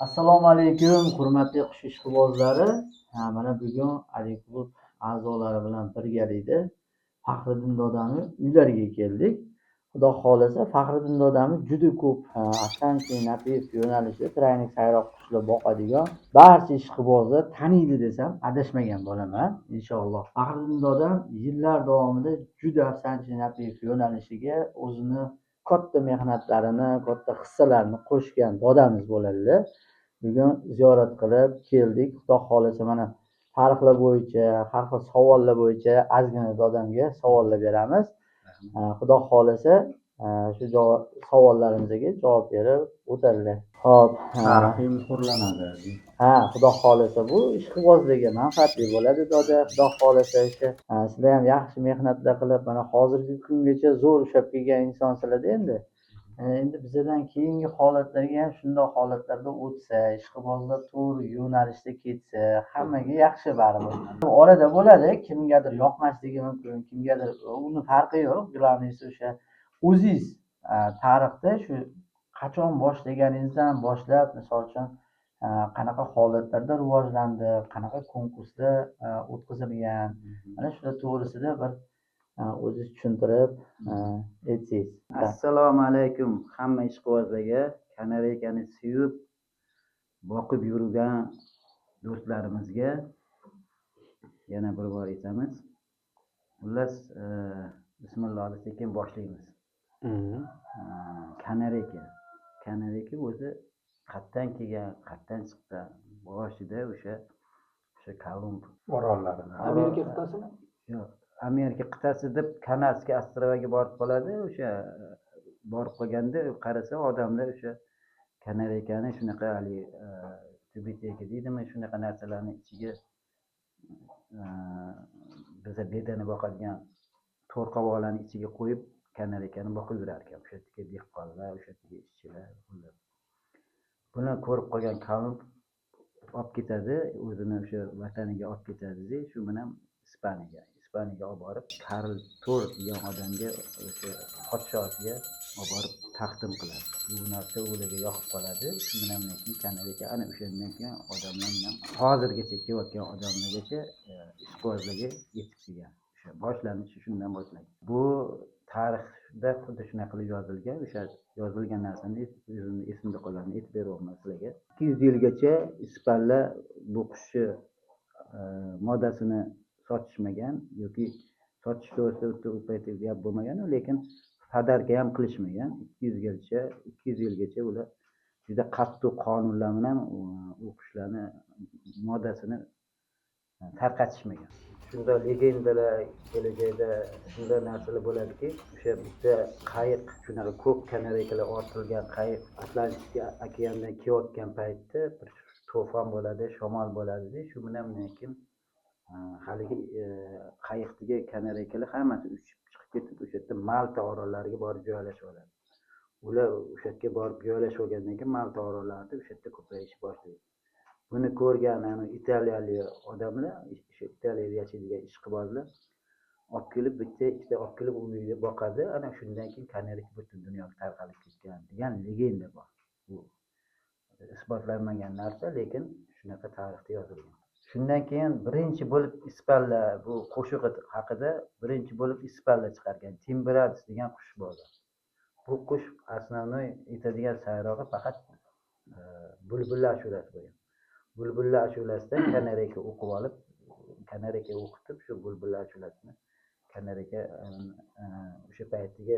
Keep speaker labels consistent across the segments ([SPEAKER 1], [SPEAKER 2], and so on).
[SPEAKER 1] Assalomu alaykum, hurmatli qush ishqibozlari. Mana bugun Ali klub a'zolari bilan birgalikda Faxriddin dodamni uylariga keldik. Xudo xohlasa, Faxriddin dodamiz juda ko'p Afshanchi Napiyev yo'nalishida traynik sayroq qushlar boqadigan barcha ishqibozlar taniydi desam adashmagan bo'laman inshaalloh. Faxriddin dodam yillar davomida juda Afshanchi Napiyev yo'nalishiga o'zini katta mehnatlarini, katta hissalarini qo'shgan dodamiz bo'ladilar. Bugun ziyorat qilib keldik. Xudo xohlasa, mana tarixlar bo'yicha, har xil savollar bo'yicha ozgina dodamga savollar beramiz. Xudo xohlasa, shu savollarimizga javob berib o'tadilar. Xo'p,
[SPEAKER 2] tarixiy muhrlanadi.
[SPEAKER 1] Ha, xudo xohlasa bu ishqibozlarga manfaatli bo'ladi doda. Xudo xohlasa o'sha sizlar ham yaxshi mehnatlar qilib, mana hozirgi kungacha zo'r ushlab kelgan insonsizlar endi. Endi bizadan keyingi holatlarga ham shundoq holatlarda o'tsa, ishqibozlar to'g'ri yo'nalishda ketsa, hammaga yaxshi baribir. Orada bo'ladi, kimgadir yoqmasligi mumkin, kimgadir uni farqi yo'q. Главныйsi o'sha o'zingiz tarixda shu qachon boshlaganingizdan boshlab, misol uchun, qanaqa holatlarda rivojlandi, qanaqa konkurslar o'tkazilgan, mana shular to'g'risida bir o'zingiz tushuntirib aytsangiz.
[SPEAKER 2] Assalomu alaykum hamma ishqibozlarga, kanareykani sevib boqib yurgan do'stlarimizga yana bir bor aytamiz. Xullas, bismillah deb sekin boshlaymiz. Kanareyka. Kanareyka o'zi qayerdan kelgan, qayerdan chiqqan? Boshida o'sha Kolumb
[SPEAKER 3] orollaridan.
[SPEAKER 4] Amerika qit'asimi?
[SPEAKER 2] Yo'q, Amerika qit'asi deb Kanarskiy ostrovaga borib qoladi. O'sha borib qolganda qarasa odamlar o'sha kanareykani shunaqa haligi tubeteka deydimi, shunaqa narsalarni ichiga biza bedani boqadigan to'rqovoqlarni ichiga qo'yib kanareykani boqib yurar ekan. O'sha yerdagi dehqonlar, o'sha yerdagi ishchilar ular. Buni ko'rib qolgan Kolumb olib ketadi, o'zini o'sha vataniga olib ketadi, shu bilan Ispaniyaga. Ispaniyaga olib borib, Karl To'r degan odamga, o'sha podshosiga olib borib taqdim qiladi. Bu narsa ularga yoqib qoladi. Shu bilan keyin kanareyka ana o'shandan keyin odamlar bilan hozirgacha kelayotgan odamlargacha ishqibozlarga yetib kelgan. O'sha boshlanishi shundan boshlangan. Bu tarixda xuddi shunaqa qilib yozilgan. O'sha yozilgan narsani o'zimni esimda qolganini aytib beryapman sizlarga. 200 yilgacha ispanlar bu qushni modasini sotishmagan yoki sotish to'g'risida u paytda gap bo'lmagan, lekin podarka ham qilishmagan. 200 yilgacha ular juda qattiq qonunlar bilan u qushlarni modasini tarqatishmagan. Shunda legendalar kelajakda shunday narsalar bo'ladiki, o'sha bitta qayiq, shunaqa ko'p kanareykalar ortilgan qayiq Atlantika okeanidan kelayotgan paytda bir to'fon bo'ladi, shamol bo'ladi. Shu bilan keyin haligi qayiqdagi kanareykalar hammasi uchib chiqib ketib, o'sha yerda Malta orollariga borib joylashib oladi. Ular o'sha yerga borib joylashib olgandan keyin Malta orollarida o'sha yerda ko'payishni boshlaydi. Buni ko'rgan italiyalik odamlar, o'sha Italiyada yashaydigan ishqibozlar olib kelib, bitta ikkita olib kelib u yerga boqadi. Ana shundan keyin kanareyka butun dunyoga tarqalib ketgan degan legenda bor. Bu isbotlanmagan narsa, lekin shunaqa tarixda yozilgan. Shundan keyin birinchi bo'lib ispanlar bu qo'shig'i haqida birinchi bo'lib ispanlar chiqargan Timbrades degan qush bor. Bu qush основной aytadigan sayrog'i faqat bulbullar ashulasi bo'lgan. Bulbullar ashulasidan kanareyka o'qib olib, kanareyka o'qitib, shu bulbullar ashulasini kanareyka o'sha paytdagi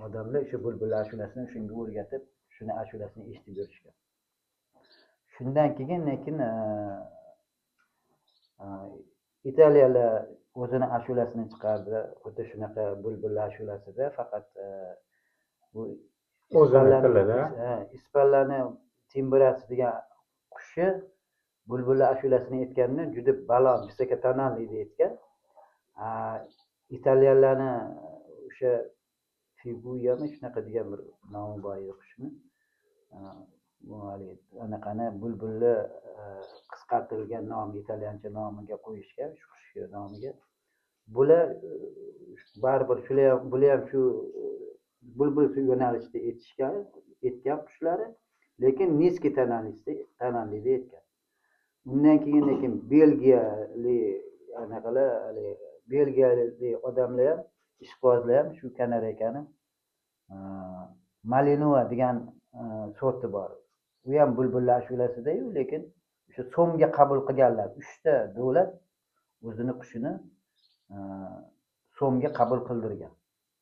[SPEAKER 2] odamlar o'sha bulbullar ashulasini shunga o'rgatib, shuni ashulasini eshitib yurishgan. Shundan keyin lekin italiyalar o'zini ashulasini chiqardi. Xuddi shunaqa bulbul ashulasida, faqat bu
[SPEAKER 3] O'zini tilida.
[SPEAKER 2] Ispanlarni timbrasi degan qushi bulbullar ashulasini aytganini juda baland, высокотональный aytgan. Italyanlarni o'sha figuyami, shunaqa degan bir nomi bor edi qushni. Bu haligi anaqani, bulbulni qisqartirilgan nomi, italyancha nomiga qo'yishgan shu qushni nomiga. Bular baribir shular ham, bular ham shu bulbul yo'nalishida aytishgan, aytgan qushlari, lekin низкий тональность тональный da aytgan. Undan keyin lekin belgiyalik anaqalar, haligi belgiyalik odamlar ham, ishqibozlar ham shu kanareykani malinua degan sorti bor, u ham bulbullar ashulasida-yu, lekin o'sha so'mga qabul qilganlar. Uchta davlat o'zini qushini so'mga qabul qildirgan,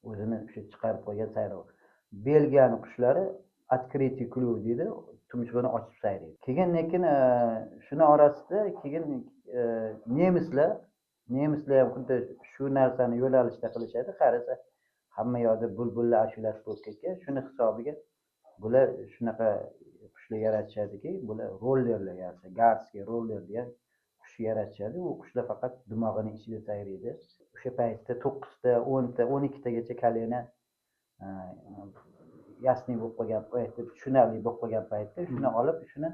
[SPEAKER 2] o'zini o'sha chiqarib qo'ygan sayrov. Belgiyani qushlari открытый клюв deydi, tumshug'ini ochib sayraydi. Keyin lekin shuni orasida keyin nemislar ham xuddi shu narsani yo'nalishda qilishadi. Qarasa, hamma yoqda bulbullar ashulasi bo'lib ketgan. Shuni hisobiga bular shunaqa qushlar yaratishadiki, bular rollerlar yaratishadi, гарский roller degan qush yaratishadi. U qushlar faqat dimog'ini ichida sayraydi. O'sha paytda 9 ta, 10 ta, 12 tagacha колено ясный bo'lib qolgan paytda, tushunarli bo'lib qolgan paytda shuni olib, shuni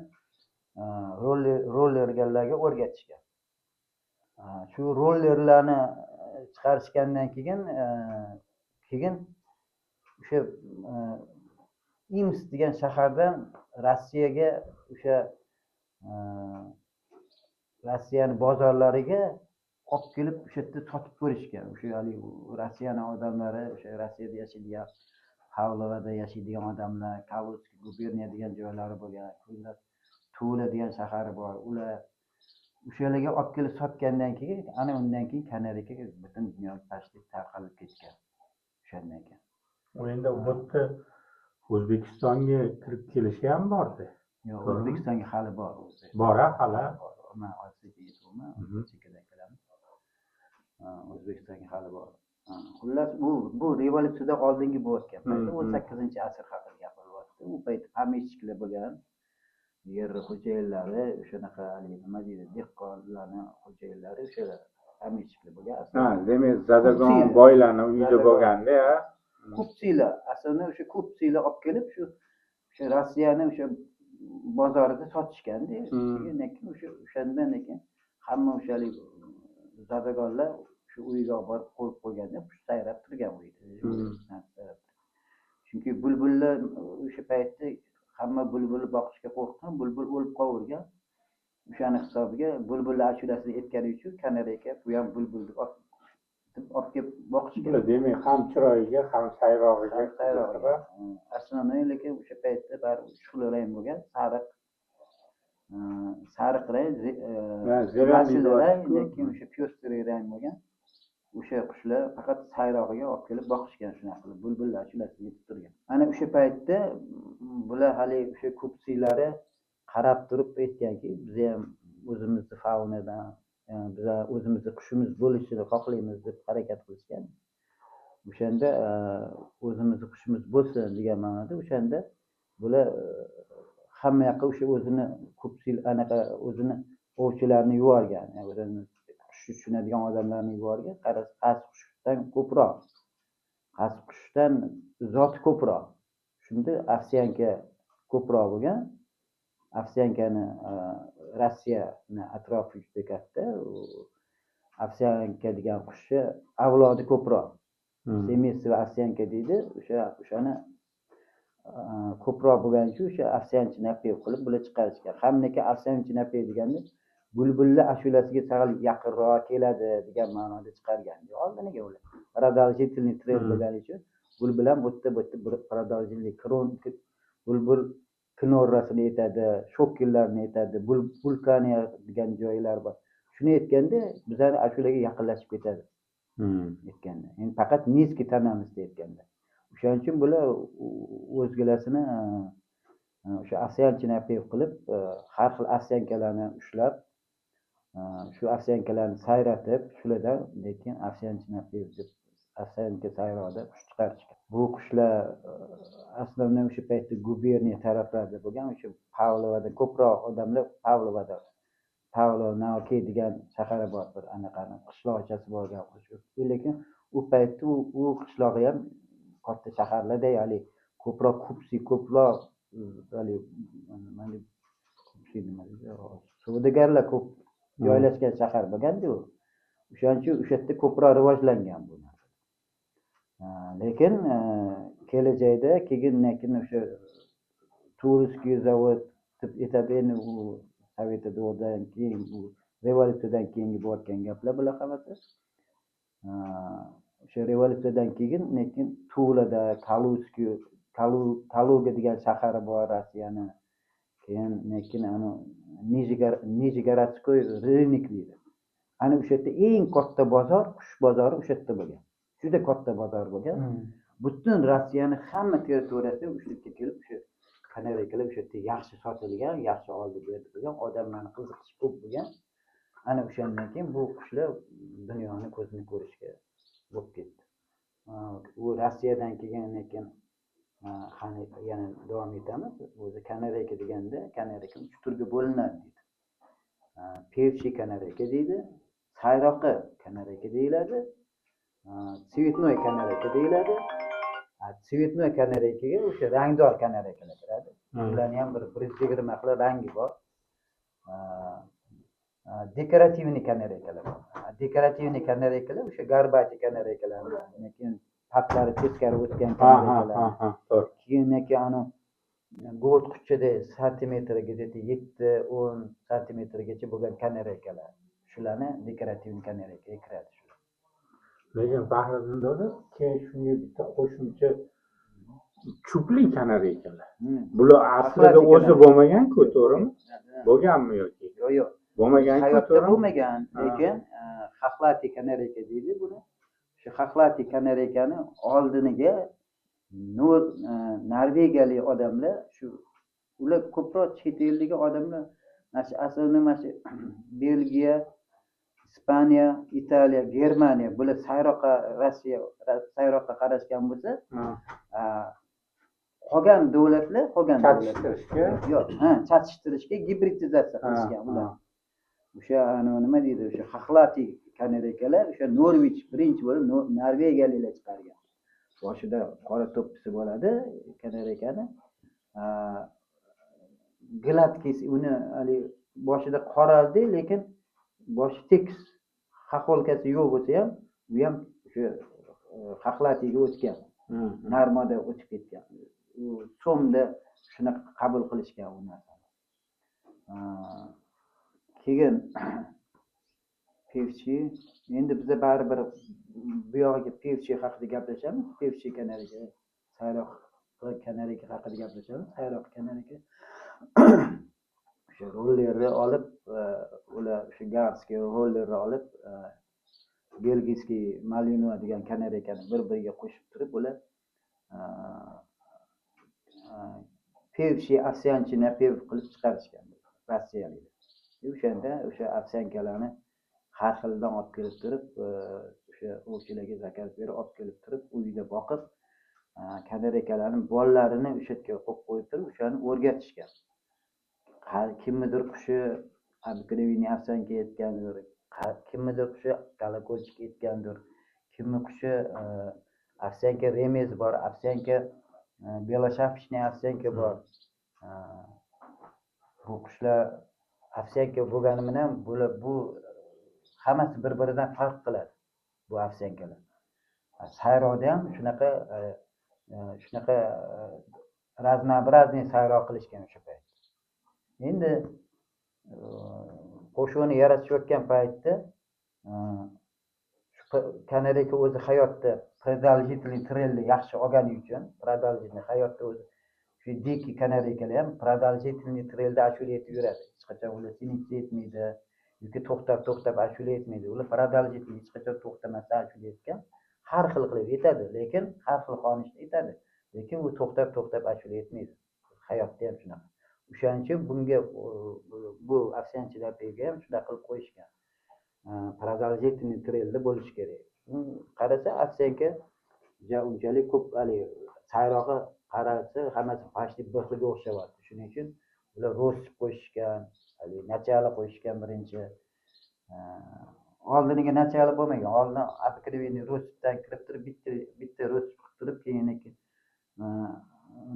[SPEAKER 2] rollerlarga o'rgatishgan. Shu rollerlarni chiqarishgandan keyin o'sha Ims degan shahardan Rossiyaga, o'sha Rossiyani bozorlariga olib kelib, o'sha yerda sotib ko'rishgan. O'sha haligi Rossiyani odamlari, o'sha Rossiyada yashaydigan, Pavlovada yashaydigan odamlar, Kalugskiy guberniya degan joylari bo'lgan, xullas, Tula degan shahari bor, ular o'shalarga olib kelib sotgandan keyin, ana undan keyin kanareyka butun dunyoga почти tarqalib ketgan o'shandan keyin.
[SPEAKER 3] U endi bu yerda O'zbekistonga kirib kelishi ham borda.
[SPEAKER 2] Yo'q.
[SPEAKER 3] To'g'rimi?
[SPEAKER 2] O'zbekistonga hali bor.
[SPEAKER 3] Bor, a, hali?
[SPEAKER 2] Bor. Man hozir yetibman, chekkadan kelamiz. O'zbekistonga hali bor. Xullas, bu revolyutsiyadan oldingi bo'layotgan payt, o'n sakkizinchi asr haqida gapirilyapti. U payt помещик lar bo'lgan, yer xo'jayinlari, o'shanaqa haligi nima deydi, dehqonlarni xo'jayinlari, o'sha помещик lar bo'lgan.
[SPEAKER 3] Ha, demak, zadagon
[SPEAKER 2] Купцы.
[SPEAKER 3] boylarni uyida
[SPEAKER 2] Zadagon.
[SPEAKER 3] bo'lganda, a?
[SPEAKER 2] Купцы lar, aslida o'sha купцы lar olib kelib, shu o'sha Rossiyani o'sha bozorida sotishganda. Keyin o'sha o'shandan keyin hamma o'sha haligi zadagonlar shu uyga olib borib qo'yib qo'yganda, qush sayrab turgan uyda. Chunki bulbullar o'sha paytda hamma bulbulni boqishga qo'rqqan, bulbul o'lib qolavergan. O'shani hisobiga bulbullar ashulasini aytgani uchun kanareyka bu ham bulbul deb olib kelib boqishgan.
[SPEAKER 3] Bular demak ham chiroyiga, ham sayrog'iga
[SPEAKER 2] Ham sayrog'iga.
[SPEAKER 3] qiziqib,
[SPEAKER 2] Основной lekin o'sha paytda baribir shu'la rang bo'lgan, sariq, sariq rang,
[SPEAKER 3] Ha, зеленый
[SPEAKER 2] yashil rang,
[SPEAKER 3] deyapti-ku.
[SPEAKER 2] Lekin o'sha пёстрый rang bo'lgan. O'sha qushlar faqat sayrog'iga olib kelib boqishgan, shunaqa qilib bulbullar ashulasi yetib turgan. Ana o'sha paytda bular haligi o'sha купцы lari qarab turib aytganki, biza ham o'zimizni faunadan, biza o'zimizni qushimiz bo'lishini xohlaymiz deb harakat qilishgan. O'shanda o'zimizni qushimiz bo'lsin degan ma'noda o'shanda bular hamma yoqqa o'sha o'zini купцы, anaqa o'zini ovchilarni yuborgan, yani o'zini qushni tushunadigan odamlarni yuborgan. Qarasa, qaysi qushdan ko'proq, qaysi qushdan zoti ko'proq. Shunda овсянка ko'proq bo'lgan. Овсянка ni Rossiyani atrofi juda katta. U овсянка degan qushni avlodi ko'proq. Семейство овсянка deydi. O'shani ko'proq bo'lgani uchun o'sha овсянчий напев qilib bular chiqarishgan. Hamniki овсянчий напев deganda bulbullar ashulasiga sal yaqinroq keladi degan ma'noda chiqargan. Oldiniga ular продолжительный трель bo'lgani uchun bulbul ham bu yerda, bu yerda bir продолжительный крон, bulbul kinorasini aytadi, shokillarni aytadi, vulkaniya degan joylar bor. Shuni aytganda bizani ashulaga yaqinlashib ketadi aytganda. Endi faqat низкий тональность da aytganda. O'shaning uchun bular o'zgalasini o'sha овсянчий напев qilib, har xil овсянка larni ushlab Shu овсянка larni sayratib, shulardan lekin овсянчий напев deb, овсянка sayroqda qush chiqarishgan. Bu qushlar основной o'sha paytda guberniya taraflarida bo'lgan, o'sha Pavlovada ko'proq odamlar, Pavlovada, Pavlov Nauki degan shahari bor, bir anaqani qishloqchasi bo'lgan. Lekin u paytda u qishlog'i ham katta shaharlarda, haligi ko'proq купцы, ko'proq haligi nima, купцы, nima deydi, savdogarlar ko'p joylashgan shahar bo'lganda u. O'shaning uchun o'sha yerda ko'proq rivojlangan bu narsa. Lekin kelajakda keyin o'sha Тульский zavod deb aytadi endi, u sovet davridan keyin, bu revolyutsiyadan keyingi bo'layotgan gaplar bular hammasi. O'sha revolyutsiyadan keyin lekin Tulada, Kaluzskiy, Kaluga degan shahari bor Rossiyani. Keyin lekin Нижегородской рынок deydi. Ana o'sha yerda eng katta bozor, qush bozori o'sha yerda bo'lgan. Juda katta bozor bo'lgan. Butun Rossiyani hamma territoriyasi o'sha yerga kelib, o'sha канарейка lar o'sha yerda yaxshi sotilgan, yaxshi oldi berdi bo'lgan, odamlarni qiziqishi ko'p bo'lgan. Ana o'shandan keyin bu qushlar dunyoni ko'zini ko'rishga bo'lib ketdi. U Rossiyadan kelgandan keyin qani yana davom etamiz. O'zi канарейка deganda, канарейка uch turga bo'linadi deydi. Певчий канарейка deydi, sayroqi канарейка deyiladi, цветной канарейка deyiladi. Цветной канарейка ga o'sha rangdor канарейка lar kiradi. Ularni ham bir 120 xil rangi bor. Декоративный канарейка lar bor. Декоративный канарейка lar o'sha горбатый канарейка lar, keyin patlari teskari o'tgan канарейка lar.
[SPEAKER 3] Ha, ha, to'g'ri.
[SPEAKER 2] Keyin anavi go'rt quchida santimetri где-то 7-10 santimetrgacha bo'lgan канарейка lar. Shularni декоративный канарейка ga kiradi shular.
[SPEAKER 3] Lekin Faxriddin doda, keyin shunga bitta qo'shimcha, chupli канарейка lar. Bular aslida
[SPEAKER 2] Xaxlati
[SPEAKER 3] o'zi
[SPEAKER 2] канарейка.
[SPEAKER 3] bo'lmagan-ku, to'g'rimi? Bo'lganmi yoki?
[SPEAKER 2] Yo'q.
[SPEAKER 3] Bo'lmagan-ku,
[SPEAKER 2] Hayotda
[SPEAKER 3] to'g'rimi?
[SPEAKER 2] bo'lmagan, lekin хохлатый канарейка deydi buni. Shu хохлатый канарейка ni oldiniga norvegiyalik odamlar, shu ular ko'proq chet eldagi odamlar, mana shu aslida mana shu Belgiya, Ispaniya, Italiya, Germaniya, bular sayroqqa, Rossiya sayroqqa qarashgan bo'lsa, qolgan davlatlar, qolgan davlatlar
[SPEAKER 3] Chatishtirishga.
[SPEAKER 2] Yo'q, ha, chatishtirishga, gibridizatsiya qilishgan ular. O'sha anavi nima deydi, o'sha хохлатый канарейка lar o'sha Norvich, birinchi bo'lib norvegiyaliklar chiqargan. Boshida qora to'ppisi bo'ladi канарейка ni. Гладкий, uni haligi boshida qoraldi, lekin boshi tekis, хохолка si yo'q bo'lsa ham, u ham o'sha хохлатый ga o'tgan, narmoda o'tib ketgan. U so'mda shunaqa qabul qilishgan u narsani. Keyin певчий, endi biza baribir bu yog'iga певчий haqida gaplashamiz. Певчий канарейка, sayroq канарейка haqida gaplashamiz. Sayroq канарейка o'sha rollerni olib, ular o'sha голландский rollerni olib, бельгийский malinois degan канарейка ni bir biriga qo'shib turib, ular певчий овсянчий напев qilib chiqarishgan rossiyaliklar. O'shanda o'sha овсянка larni har xilidan olib kelib turib, o'sha ovchilarga заказ berib olib kelib turib, uyda boqib, канарейка larni bolalarini o'sha yerga qo'yib qo'yib turib, o'shani o'rgatishgan. Kimnidir qushi обыкновенный овсянка yetgandir, kimnidir qushi колокольчик yetgandir, kimni qushi овсянка ремез bor, овсянка белошапочный овсянка bor. Bu qushlar овсянка bo'lgani bilan bular, bu hammasi bir biridan farq qiladi bu овсянка lar. Sayroqda ham shunaqa разнообразный sayroq qilishgan o'sha payt. Endi qo'shiqni yaratishayotgan paytda shu канарейка o'zi hayotda продолжительный трель ni yaxshi olgani uchun, продолжительный hayotda o'zi shu дикий канарейка lar ham продолжительный трель da ashula aytib yuradi. Hech qachon ular синица aytmaydi yoki to'xtab to'xtab ashula aytmaydi. Ular продолжительный, hech qachon to'xtamasdan ashula aytgan. Har xil qilib aytadi, lekin har xil xonishda aytadi, lekin u to'xtab to'xtab ashula aytmaydi. Hayotda ham shunaqa. O'shaning uchun bunga bu овсянчий напев ga ham shunaqa qilib qo'yishgan. Продолжительный трель da bo'lishi kerak. Qarasa, овсянка unchalik ko'p haligi sayrog'i qarasa, hammasi почти bir xilga o'xshayyapti. Shuning uchun ular россыпь qo'yishgan, haligi начало qo'yishgan birinchi. Oldiniga начало bo'lmagan. Oldin обыкновенный россыпь dan kirib turib, bitta bitta россыпь qilib turib, keyin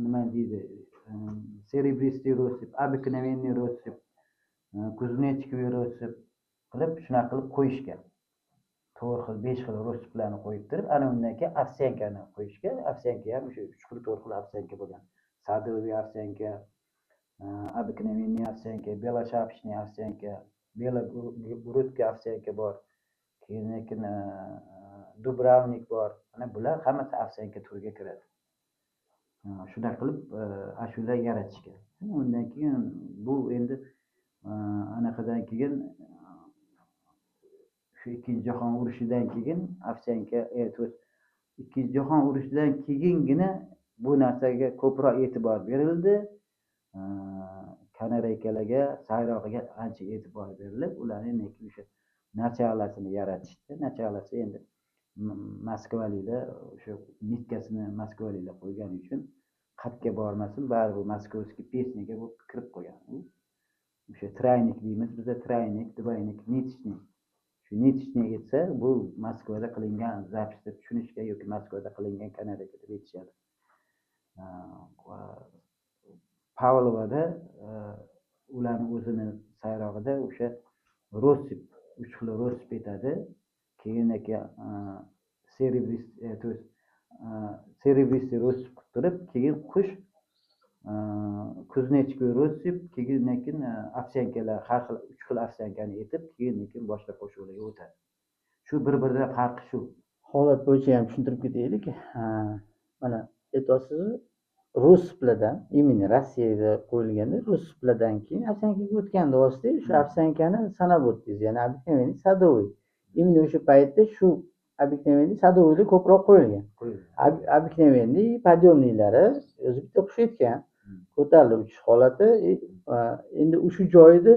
[SPEAKER 2] nima deydi, серебристый россыпь, обыкновенный россыпь, кузнечиковый россыпь qilib, shunaqa qilib qo'yishgan. To'rt xil, besh xil россыпь larni qo'yib turib, ana undan keyin овсянка ni qo'yishgan. Овсянка ham o'sha uch xil, to'rt xil овсянка bo'lgan. Садовый овсянка, обыкновенный овсянка, белошапочный овсянка, белогрудка овсянка bor, keyin дубравник bor. Mana bular hammasi овсянка turiga kiradi. Shunaqa qilib ashula yaratishgan. Undan keyin bu endi anaqadan keyin, shu Ikkinchi jahon urushidan keyin овсянка, то есть Ikkinchi jahon urushidan keyingina bu narsaga ko'proq e'tibor berildi. Kanareykalarga, sayrog'iga ancha e'tibor berilib, ularni o'sha начало sini yaratishdi. Начало si endi moskvaliklar o'sha метка sini moskvaliklar qo'ygani uchun, qayerga bormasin, baribir московский песня ga bo'lib kirib qolgan u. O'sha тройник deymiz biza, тройник, двойник, ниточный. Shu ниточный aytsa, bu Moskvada qilingan запись deb tushunishgan yoki Moskvada qilingan kanareyka deb aytishadi. Pavlovada ularni o'zini sayrog'ida o'sha россыпь, uch xil россыпь aytadi. Keyin aka серебрист, то есть серебристый россыпь qilib turib, keyin qush кузнечиковый россыпь, keyin овсянка lar, har xil uch xil овсянка ni aytib, keyin boshqa qo'shiqlarga o'tadi. Shu bir biridan farqi shu.
[SPEAKER 1] Holat bo'yicha ham tushuntirib ketaylik. Mana aytyapsiz, россыпь lardan, именно Rossiyada qo'yilganda россыпь lardan keyin овсянка ga o'tgan deyapsizda. Shu овсянка ni sanab o'tdingiz, ya'ni обыкновенный, садовый. Именно o'sha paytda shu обыкновенный, садовый lar ko'proq qo'yilgan. Обыкновенный, подъемный lari o'zi bitta qush aytgan, ko'tarilib uchish holati. Endi o'sha joyida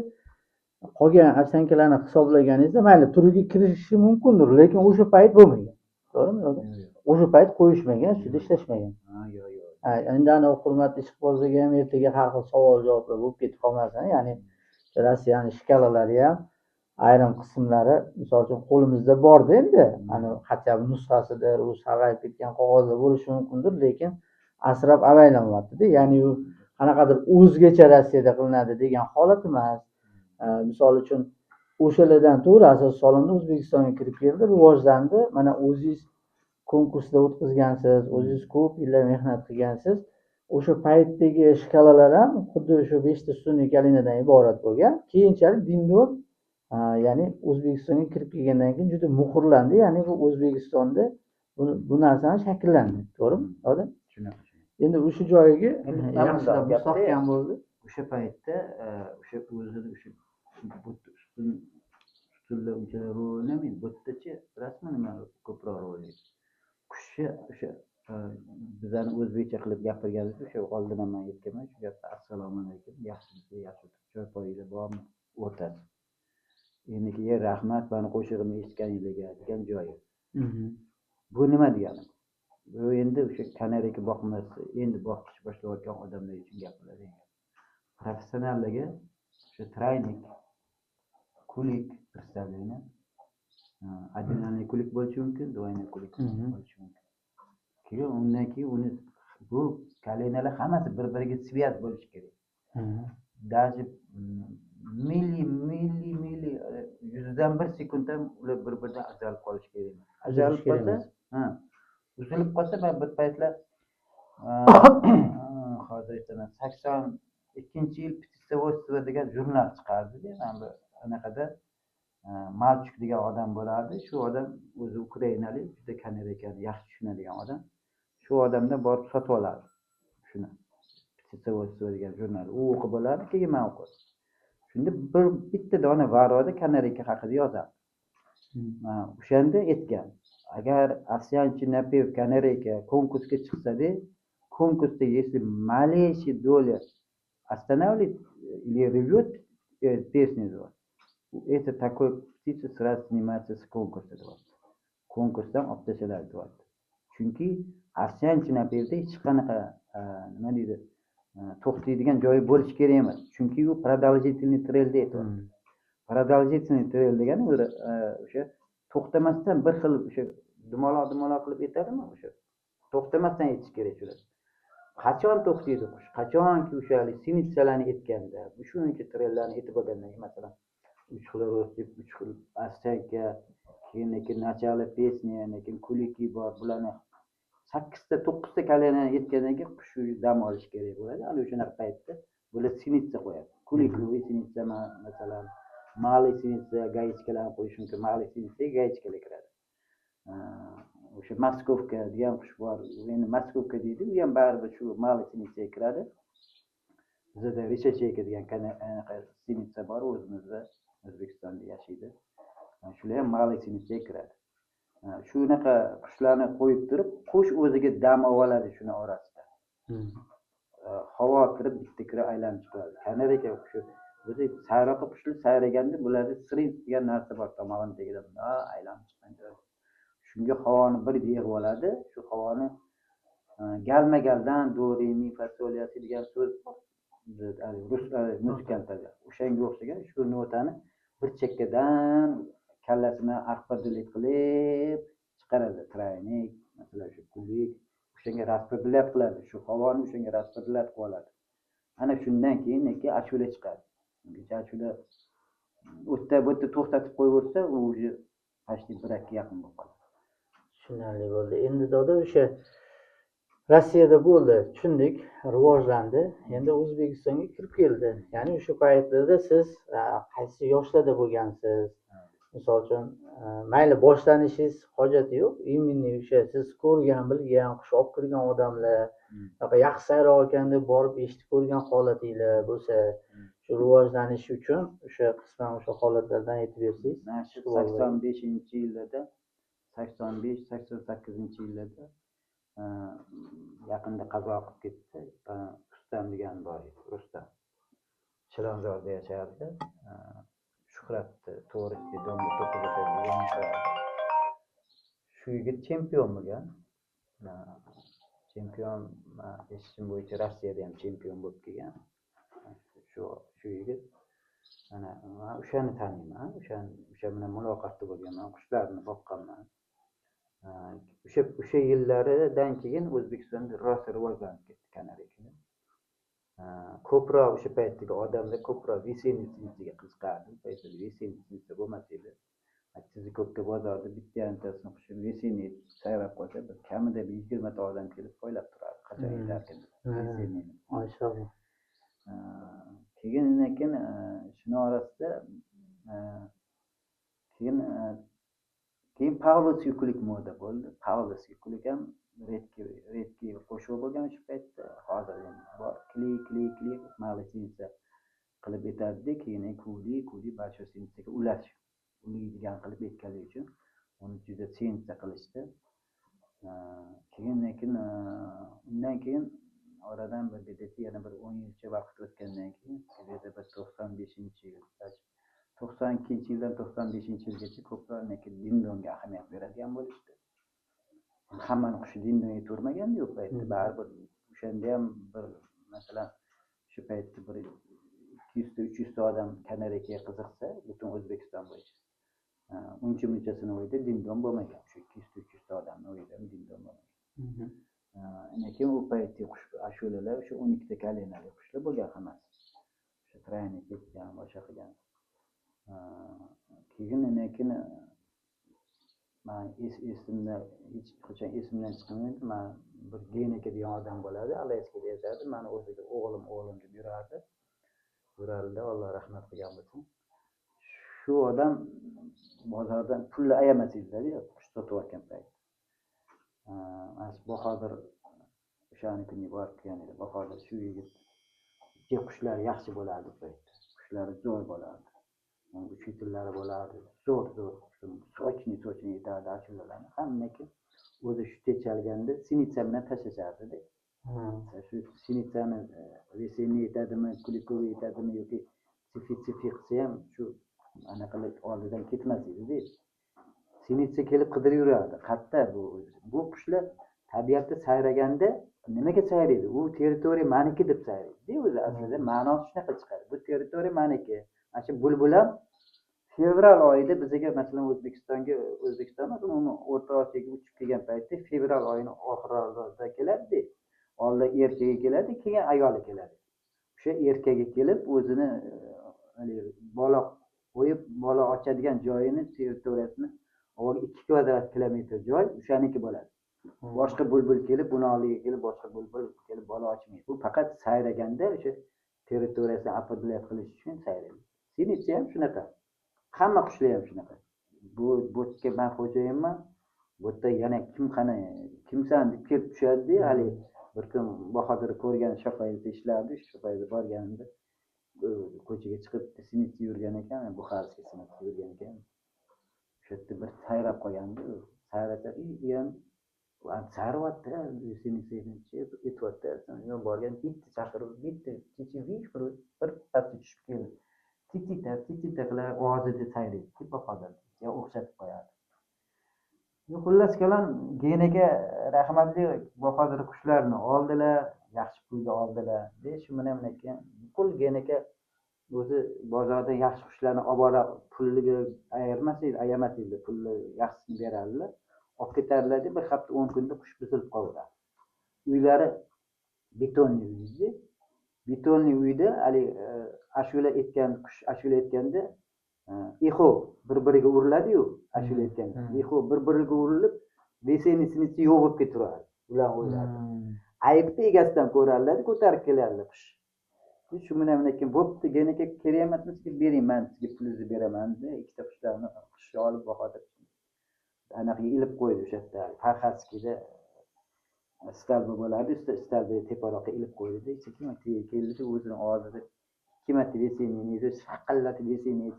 [SPEAKER 1] qolgan овсянка larni hisoblaganingizda, mayli, turiga kirishi mumkindir, lekin o'sha payt bo'lmagan, to'g'rimi? O'sha payt qo'yishmagan, ustida ishlashmagan.
[SPEAKER 2] Ha, yo'q, yo'q.
[SPEAKER 1] Endi anavi hurmatli ishqibozlarga ham ertaga har xil savol javoblar bo'lib ketib qolmasin. Ya'ni Rossiyani shkalalari ham ayrim qismlari, misol uchun, qo'limizda borda endi, ani хотя бы nusxasidir, u sarg'ayib ketgan qog'ozda bo'lishi mumkindir, lekin asrab avaylanyaptida. Ya'ni u qanaqadir o'zgacha Rossiyada qilinadi degan holat emas. Misol uchun, o'shalardan to'g'ri asos solindi, O'zbekistonga kirib keldi, rivojlandi. Mana o'zingiz konkursda o'tkazgansiz, o'zingiz ko'p yillar mehnat qilgansiz. O'sha paytdagi shkalalar ham xuddi o'sha beshta ustunli калина dan iborat bo'lgan. Keyinchalik dindor, ya'ni O'zbekistonga kirib kelgandan keyin juda muhrlandi. Ya'ni bu O'zbekistonda bu narsani shakllandi, to'g'rimi, odim?
[SPEAKER 2] Shunaqa.
[SPEAKER 1] Endi o'sha joyiga
[SPEAKER 2] Endi mana
[SPEAKER 1] yaxshilab
[SPEAKER 2] bundoq gapda
[SPEAKER 1] mustahkam bo'ldi.
[SPEAKER 2] O'sha paytda o'sha o'zini o'sha bu ustunlar unchalar rol o'ynamaydi. Bu yerdachi, bilasizmi, nima ko'proq rol o'ynaydi? Qushni o'sha bizani o'zbekcha qilib gapirganimizda, o'sha oldin ham man aytganman shu gapni: "Assalomu alaykum, yaxshimisiz, yaxshi choy poyinglar bormi?" O'rtasi endi keyin "Rahmat mani qo'shig'imni eshitganinglarga" degan joyi. Bu nima degani? Bu endi o'sha kanareyka boqmas, endi boqish boshlayotgan odamlar uchun gapiriladigan gap. Professionallarga o'sha тройник, кулик представление, одинарный кулик bo'lishi mumkin, двойной кулик bo'lishi mumkin. Keyin undan keyin uni bu калина lar hammasi bir biriga связь bo'lishi kerak. Даже milli milli milli 1/100 sekund ham ular bir biridan ajralib qolishi kerak emas. Ajralib
[SPEAKER 1] Uzilishi kerak
[SPEAKER 2] qolsa,
[SPEAKER 1] emas.
[SPEAKER 2] Ha, uzilib qolsa, man bir paytlar, hozir aytaman, 82-yil "Птицеводство" degan jurnal chiqardida. Mana bu anaqada Malchuk degan odam bo'lardi. Shu odam o'zi ukrainalik, juda kanareykani yaxshi tushunadigan odam. Shu odamdan borib sotib olardi shuni, "Птицеводство" degan jurnal. U o'qib olardi, keyin man o'qirdim. Shunda bir bitta dona varaqda kanareyka haqida yozardi. O'shanda aytgan: agar овсянчий напев канарейка konkursga chiqsada, konkursda если малейший доля Останавливает или рвет песню, deyapti. Это такой птица сразу снимается с конкурса, deyapti. Konkursdan olib tashladi, deyapti. Chunki овсянчий напев da hech qanaqa, nima deydi, to'xtaydigan joyi bo'lishi kerak emas. Chunki u продолжительный трель da aytyapti. Продолжительный трель degani o'sha to'xtamasdan bir xil o'sha dumaloq dumaloq qilib aytadimi, o'sha to'xtamasdan aytish kerak shular. Qachon to'xtaydi qush? Qachonki o'sha синица larni aytganda, shuncha трель larni aytib bo'lgandan keyin, masalan, uch xil россыпь, uch xil овсянка, keyin начало песни, keyin кулики bor, bularni sakkizta, to'qqizta колено ni aytgandan keyin qush dam olishi kerak bo'ladi. Ana o'shanaqa paytda bular синица qo'yadi. Куликовый синица, masalan, малый синица, гаечка larni qo'yish mumkin. Малый синица ga гаечка lar kiradi. O'sha московка degan qush bor. Endi московка deydi, u ham baribir shu малый синица ga kiradi. Bizada решачейка degan anaqa синица bor, o'zimizda O'zbekistonda yashaydi. Shular ham малый синица ga kiradi. Shunaqa qushlarni qo'yib turib, qush o'ziga dam oladi shuni orasida. Havo kirib, bitta kirib aylanib chiqadi. Kanareyka qushi o'zi sayroqi qushlar sayraganda bularda syrinx degan narsa bor, tomog'ini tagida bundoq aylanib chiqqan joyi. Shunga havoni bir yig'ib oladi. Shu havoni galma galdan do re mi fa sol la si degan so'z bor. Rus muzikantlarda o'shanga o'xshagan shu notani bir chekkadan kallasi bilan распределить qilib chiqaradi. Тройник, masalan, shu кулик o'shanga распределять qiladi. Shu havoni o'shanga распределять qilib oladi. Ana shundan keyin ashula chiqadi. Ungacha ashula u yerda bu yerda to'xtatib qo'yaversa, u уже почти brakka yaqin bo'lib qoladi.
[SPEAKER 1] Tushunarli bo'ldi. Endi doda, o'sha Rossiyada bo'ldi, tushundik, rivojlandi. Endi O'zbekistonga kirib keldi. Ya'ni o'sha paytlarda siz qaysi yoshlarda bo'lgansiz? Misol uchun, mayli, boshlanishingiz hojati yo'q. Именно o'sha siz ko'rgan, bilgan, qush olib kirgan odamlar, bunaqa yaxshi sayroq ekan deb borib eshitib ko'rgan holatinglar bo'lsa, shu rivojlanishi uchun o'sha qisman o'sha holatlardan aytib bersangiz.
[SPEAKER 2] Mana shu 85-yillarda, 85, 88-yillarda, yaqinda qazo qilib ketdi. Rustam degan bor edi, Rustam. Chilonzorda yashardi. Shuhratni to'g'risida дом da to'qib yashaydi. Shu yigit chempion bo'lgan. Chempion, eshitishim bo'yicha, Rossiyada ham chempion bo'lib kelgan. Shu yigit, mana man o'shani taniyman, o'sha bilan muloqotda bo'lganman, qushlarini boqqanman. O'sha yillaridan keyin O'zbekistonda rosa rivojlanib ketdi kanareykalar. Ko'proq o'sha paytdagi odamlar ko'proq весенний синица ga qiziqardi. U paytda весенний синица bo'lmas edi. Chiznikobka bozorida bitta yarimtasini qushi весенний sayrab qolsa, bir kamida bir 20 ta odam kelib poylab turardi, qachon yetarkin deb весенний ni.
[SPEAKER 1] Mashalloh.
[SPEAKER 2] Keyin undan keyin shuni orasida keyin Павловский кулик moda bo'ldi. Павловский кулик ham редкий редкий qo'shiq bo'lgan o'sha paytda. Hozir endi bor. Kli kli kli малый синица qilib aytadida, keyin кули кули большой синица ga ulash ulaydigan qilib aytganligi uchun uni juda цениться qilishdi. Keyin lekin undan keyin oradan bir где-то yana bir 10 yilcha vaqt o'tgandan keyin, где-то bir 95-yil, 92-yildan 95-yilgacha ko'proq dindonga ahamiyat beradigan bo'lishdi. Hammani qushi dindon yetavermaganda u paytda baribir o'shanda ham bir, masalan, o'sha paytda bir 200 ta, 300 ta odam kanareykaga qiziqsa, butun O'zbekiston bo'yicha uncha munchasini o'yida dindon bo'lmagan. O'sha 200 ta, 300 ta odamni o'yida ham dindon bo'lmagan. Lekin u paytdagi qush ashulalar o'sha 12 ta колено li qushlar bo'lgan hammasi. O'sha тройник ketgan, boshqa qilgan. Keyin lekin man esimda, hech qachon esimdan chiqmaydi. Man bir Genaka degan odam bo'ladi, Alayskada yashardi. Mani o'ziga o'g'lim, o'g'lim deb yurardi. Yurardida, Alloh rahmat qilgan bo'lsin. Shu odam bozordan pulni ayamas edilar, qush sotayotgan payt. Mana shu Bahodir o'shani kuniga borib kelgan edi. Bahodir, shu yigit qushlari yaxshi bo'lardi u paytda. Qushlari zo'r bo'lardi. Учитель lari bo'lardi. Zo'r zo'r, сочный сочный aytardi ashulalarni. Hammaki o'zi shu chalganda синица bilan tashlashardi. Shu синица ni весенний yetadimi, куликовый yetadimi yoki tsifi qilsa ham shu anaqalar oldidan ketmas edida. Синица kelib qidirib yurardi. Qayerda bu? Bu qushlar tabiatda sayraganda nimaga sayraydi? U territoriya maniki deb sayraydi o'zi, aslida ma'nosi shunaqa chiqadi. Bu territoriya maniki. Mana shu bulbul ham fevral oyida bizga, masalan, O'zbekistonga, O'zbekiston emas, umuman O'rta Osiyoga uchib kelgan paytda fevral oyini oxirida keladi. Oldin erkagi keladi, keyin ayoli keladi. O'sha erkagi kelib o'zini haligi bola qo'yib, bola ochadigan joyini, territoriyasini avval 2 kvadrat kilometr joy o'shaniki bo'ladi. Boshqa bulbul kelib, buni oldiga kelib, boshqa bulbul kelib bola ochmaydi. Bu faqat sayraganda o'sha territoriyasini определять qilish uchun sayraydi. Синица ham shunaqa. Hamma qushlar ham shunaqa. Bu yerga man xo'jayinman, bu yerda yana kim, qani kimsan deb kelib tushadi. Haligi bir kun Bahodir ko'rgan, Shofaizda ishlardi, Shofaizda borganimda ko'chaga chiqib синица yurgan ekan, Buxarskiy синица yurgan ekan. O'sha yerda bir sayrab qolgandi. Sayrasa, u ham sayryapti, синица aytyapti. Yo borgan bitta chaqirib, bitta chichivik bir pastga tushib keldi. Titita titita qilib og'zida sayraydi Bahodir. Yo o'xshatib qo'yadi. Xullas kalom, Genaga rahmatli Bahodir qushlarni oldilar, yaxshi pulga oldilar. De shu bilan keyin pul Genaka o'zi bozorda yaxshi qushlarni olib borib pulliga ayirmas edi, ayamas edi, pulni yaxshisini berardilar. Olib ketardilar, bir hafta 10 kunda qush buzilib qolaveradi. Uylari betonli uy edi. Betonli uyda haligi ashula aytgan qush, ashula aytganda eho bir-biriga uriladi-yu, ashula aytganda. Eho bir-biriga urilib, весенний синица yo'q bo'lib ketaveradi. Ular o'yladi. Aybni egasidan ko'rardilar, ko'tarib kelardi qush. Shu bilan keyin bo'pti, Genaka kerak emasmi sizga, bering, man sizga pulingizni beraman deb ikkita qushlarni, qushni olib Bahodir anaqa ilib qo'ydi o'sha yerda. Farxadskiyda столба bo'lardi, столба teparoqqa ilib qo'ydi. Sekin keldi, o'zini oldida 2 marta весенний ni shaqillatib весенний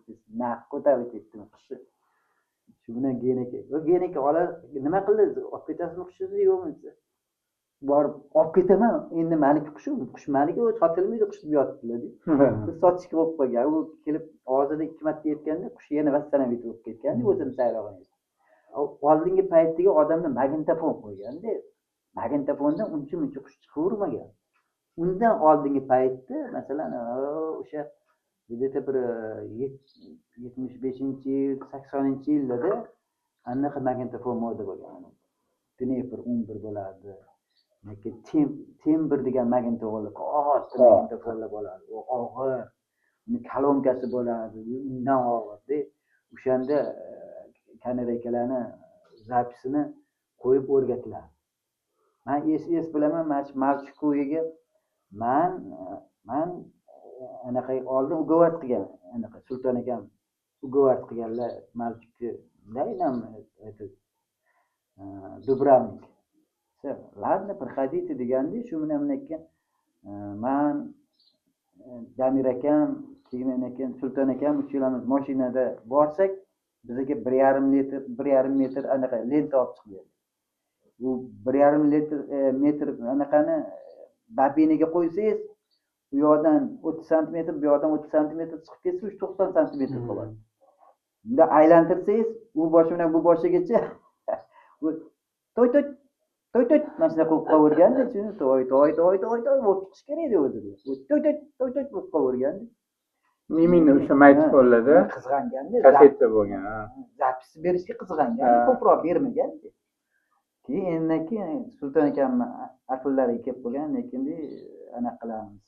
[SPEAKER 2] narx ko'tarilib ketdi qushni. Shu bilan Genaka, Genaka olib nima qildi? Olib ketasizmi qushingizni yo'qmi desa, borib olib ketaman, endi maniki qush, qush maniki, u sotilmaydi qush deb yotibdilar. Biz sotishga qo'yib qo'ygan. U kelib og'zida 2 marta yetganda qush yana восстановить bo'lib ketgan o'zini sayrog'ini. Oldingi paytdagi odamlar magnitofon qo'yganda, magnitofondan uncha muncha qush chiqavermagan. Undan oldingi paytda, masalan, o'sha где-то bir 75-yil, 80-yillarda anaqa magnitofon moda bo'lgan. Dnepr 11 bo'lardi. Yoki Tembr degan magnitofonlar, katta magnitofonlar bo'lardi. U og'ir, uni kolonkasi bo'lardi, undan og'irda. O'shanda kanareykalarni запись ini qo'yib o'rgatilardi. Man es bilaman, mana shu Malchuk uyiga man anaqa oldin уговаривать qilgan, anaqa Sulton akam уговаривать qilganlar Malchukni, дай нам этот дубравник. Ладно, приходите deganda, shu bilan keyin man, Damir akam, keyin keyin Sulton akam uchalamiz mashinada borsak, bizga 1,5 litr, 1,5 metr anaqa lenta olib chiqib berdi. Bu 1,5 litr metr anaqani babiniga qo'ysangiz, u yoqdan 30 santimetr, bu yoqdan 30 santimetr chiqib ketsa, uch 90 santimetr bo'ladi. Bunda aylantirsangiz, u boshi bilan bu boshigacha bu toy toy toy toy mana shunaqa bo'lib qolaverganda, toy toy toy toy toy bo'lib chiqishi kerak edi o'zi. Bu toy toy toy toy bo'lib qolaverganda.
[SPEAKER 3] Именно o'sha magnitofonlarda
[SPEAKER 2] qizg'anganda
[SPEAKER 3] kasseta bo'lgan. Ha.
[SPEAKER 2] Запись berishga qizg'angan, ko'proq bermagan. Keyin endi keyin Sulton akamni aqllariga kelib qolgan, lekin anaqa qilamiz,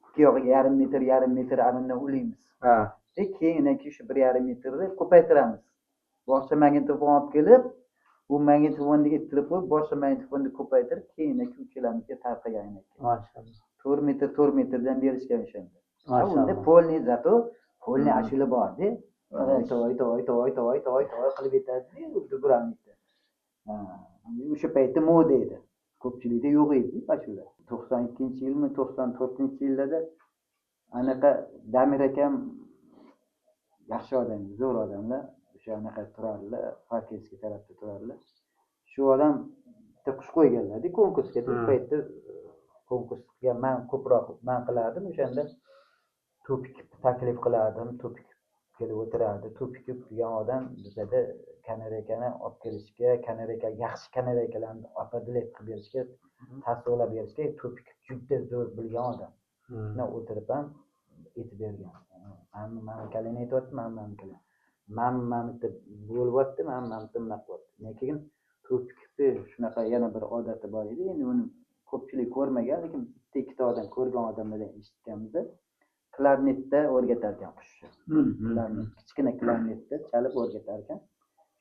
[SPEAKER 2] ikki yog'iga yarim metr, yarim metr anundan ulaymiz. Keyin keyin shu 1,5 metrni ko'paytiramiz. Boshqa magnitofon olib kelib, bu magnitofonni ettirib qo'yib, boshqa magnitofonni ko'paytirib, keyin uchalamizga tarqagan.
[SPEAKER 1] Mashalloh.
[SPEAKER 2] 4 metr, 4 metrdan berishgan o'shanda. Unda
[SPEAKER 1] Mashalloh.
[SPEAKER 2] Полный, зато полный ashula borda. Toy toy toy toy toy toy qilib aytadi дубравник da. O'sha paytda moda edi, ko'pchilikda yo'q edi ashula. 92-yilmi, 94-yillarda anaqa Damir akam yaxshi odam, zo'r odamlar, o'sha anaqa turardilar, Parkenskiy tarafda turardilar. Shu odam bitta qush qo'yganlarda konkursga. U paytda Konkurs qilgan man ko'proq man qilardim. O'shanda Topikov taklif qilardim. Topikov kelib o'tirardi. Topikov degan odam bizada kanareykani olib kelishga, kanareyka, yaxshi kanareykalarni определять qilib berishga, tasdiqlab berishga Topikov juda zo'r bilgan odam. Shundan o'tirib ham aytib bergan. Mana kalini aytyapti, mana kalini. Mana bitta bo'lyapti, mana bitta bunaqa bo'lyapti. Keyin Topikovni shunaqa yana bir odati bor edi. Endi uni ko'pchilik ko'rmagan, lekin bitta ikkita odam ko'rgan odamlardan eshitganmiz. Klarnetda o'rgatar ekan qushni. Klarnet, kichkina klarnetda chalib o'rgatar ekan.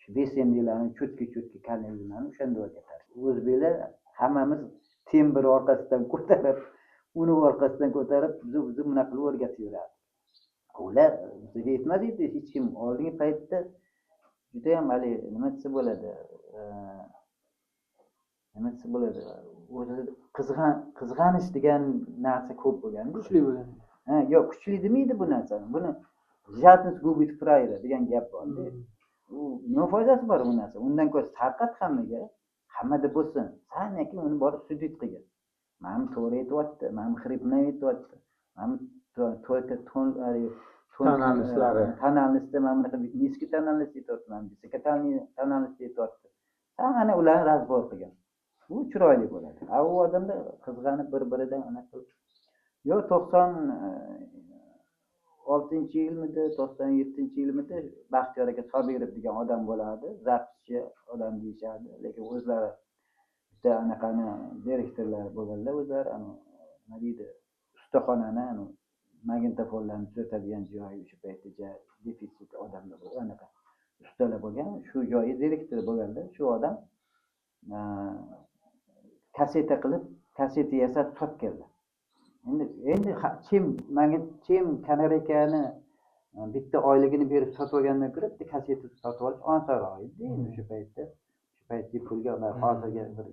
[SPEAKER 2] Shu besemliklarni, чёткий-чёткий kanallarni o'shanda o'rgatar. O'zbeklar hammamiz tembir orqasidan ko'tarib, uni orqasidan ko'tarib, bizni bunaqa qilib o'rgatib yurardi. Ular bizga aytmas edi hech kim. Oldingi paytda judayam haligi nima desa bo'ladi, nima desa bo'ladi, o'zi qizg'anish degan narsa ko'p bo'lgan.
[SPEAKER 4] Kuchli bo'lgan.
[SPEAKER 2] Ha, yo'q, kuchli demaydi bu narsani. Buni "жадность губит фраера" degan gap borda. U nima foydasi bor bu narsa? Undan ko'ra tarqat hammaga, hammada bo'lsin. San keyin uni borib судить qilgin. Mana bu to'g'ri aytyapti, mana bu хрипной aytyapti, mana bu только ton,
[SPEAKER 3] Тональность lari.
[SPEAKER 2] Тональность da mana bunaqa низкий тональность aytyapti, mana высокий тональность aytyapti. San ana ularni разбор qilgin. Bu chiroyli bo'ladi. A u odamda qizg'anib bir-biridan anaqa qilib. Yo'q, 96-yilmidi, 97-yilmidi Baxtiyor aka Sobirov degan odam bo'lardi. Запись chi odam deyishardi, lekin o'zlari bitta anaqani direktorlar bo'lganlar o'zlari, nima deydi, ustaxonani, magnitofonlarni tuzatadigan joyi, o'sha paytda defitsit odamlar anaqa ustalar bo'lgan, shu joyi direktori bo'lganda shu odam kaseta qilib, kaseta yasab sotganlar. Endi chem chem kanareykani bitta oyligini berib sotib olgandan ko'ra bitta kaseta sotib olish osonroq edi endi o'sha paytda. Shu paytdagi pulga hozirgi bir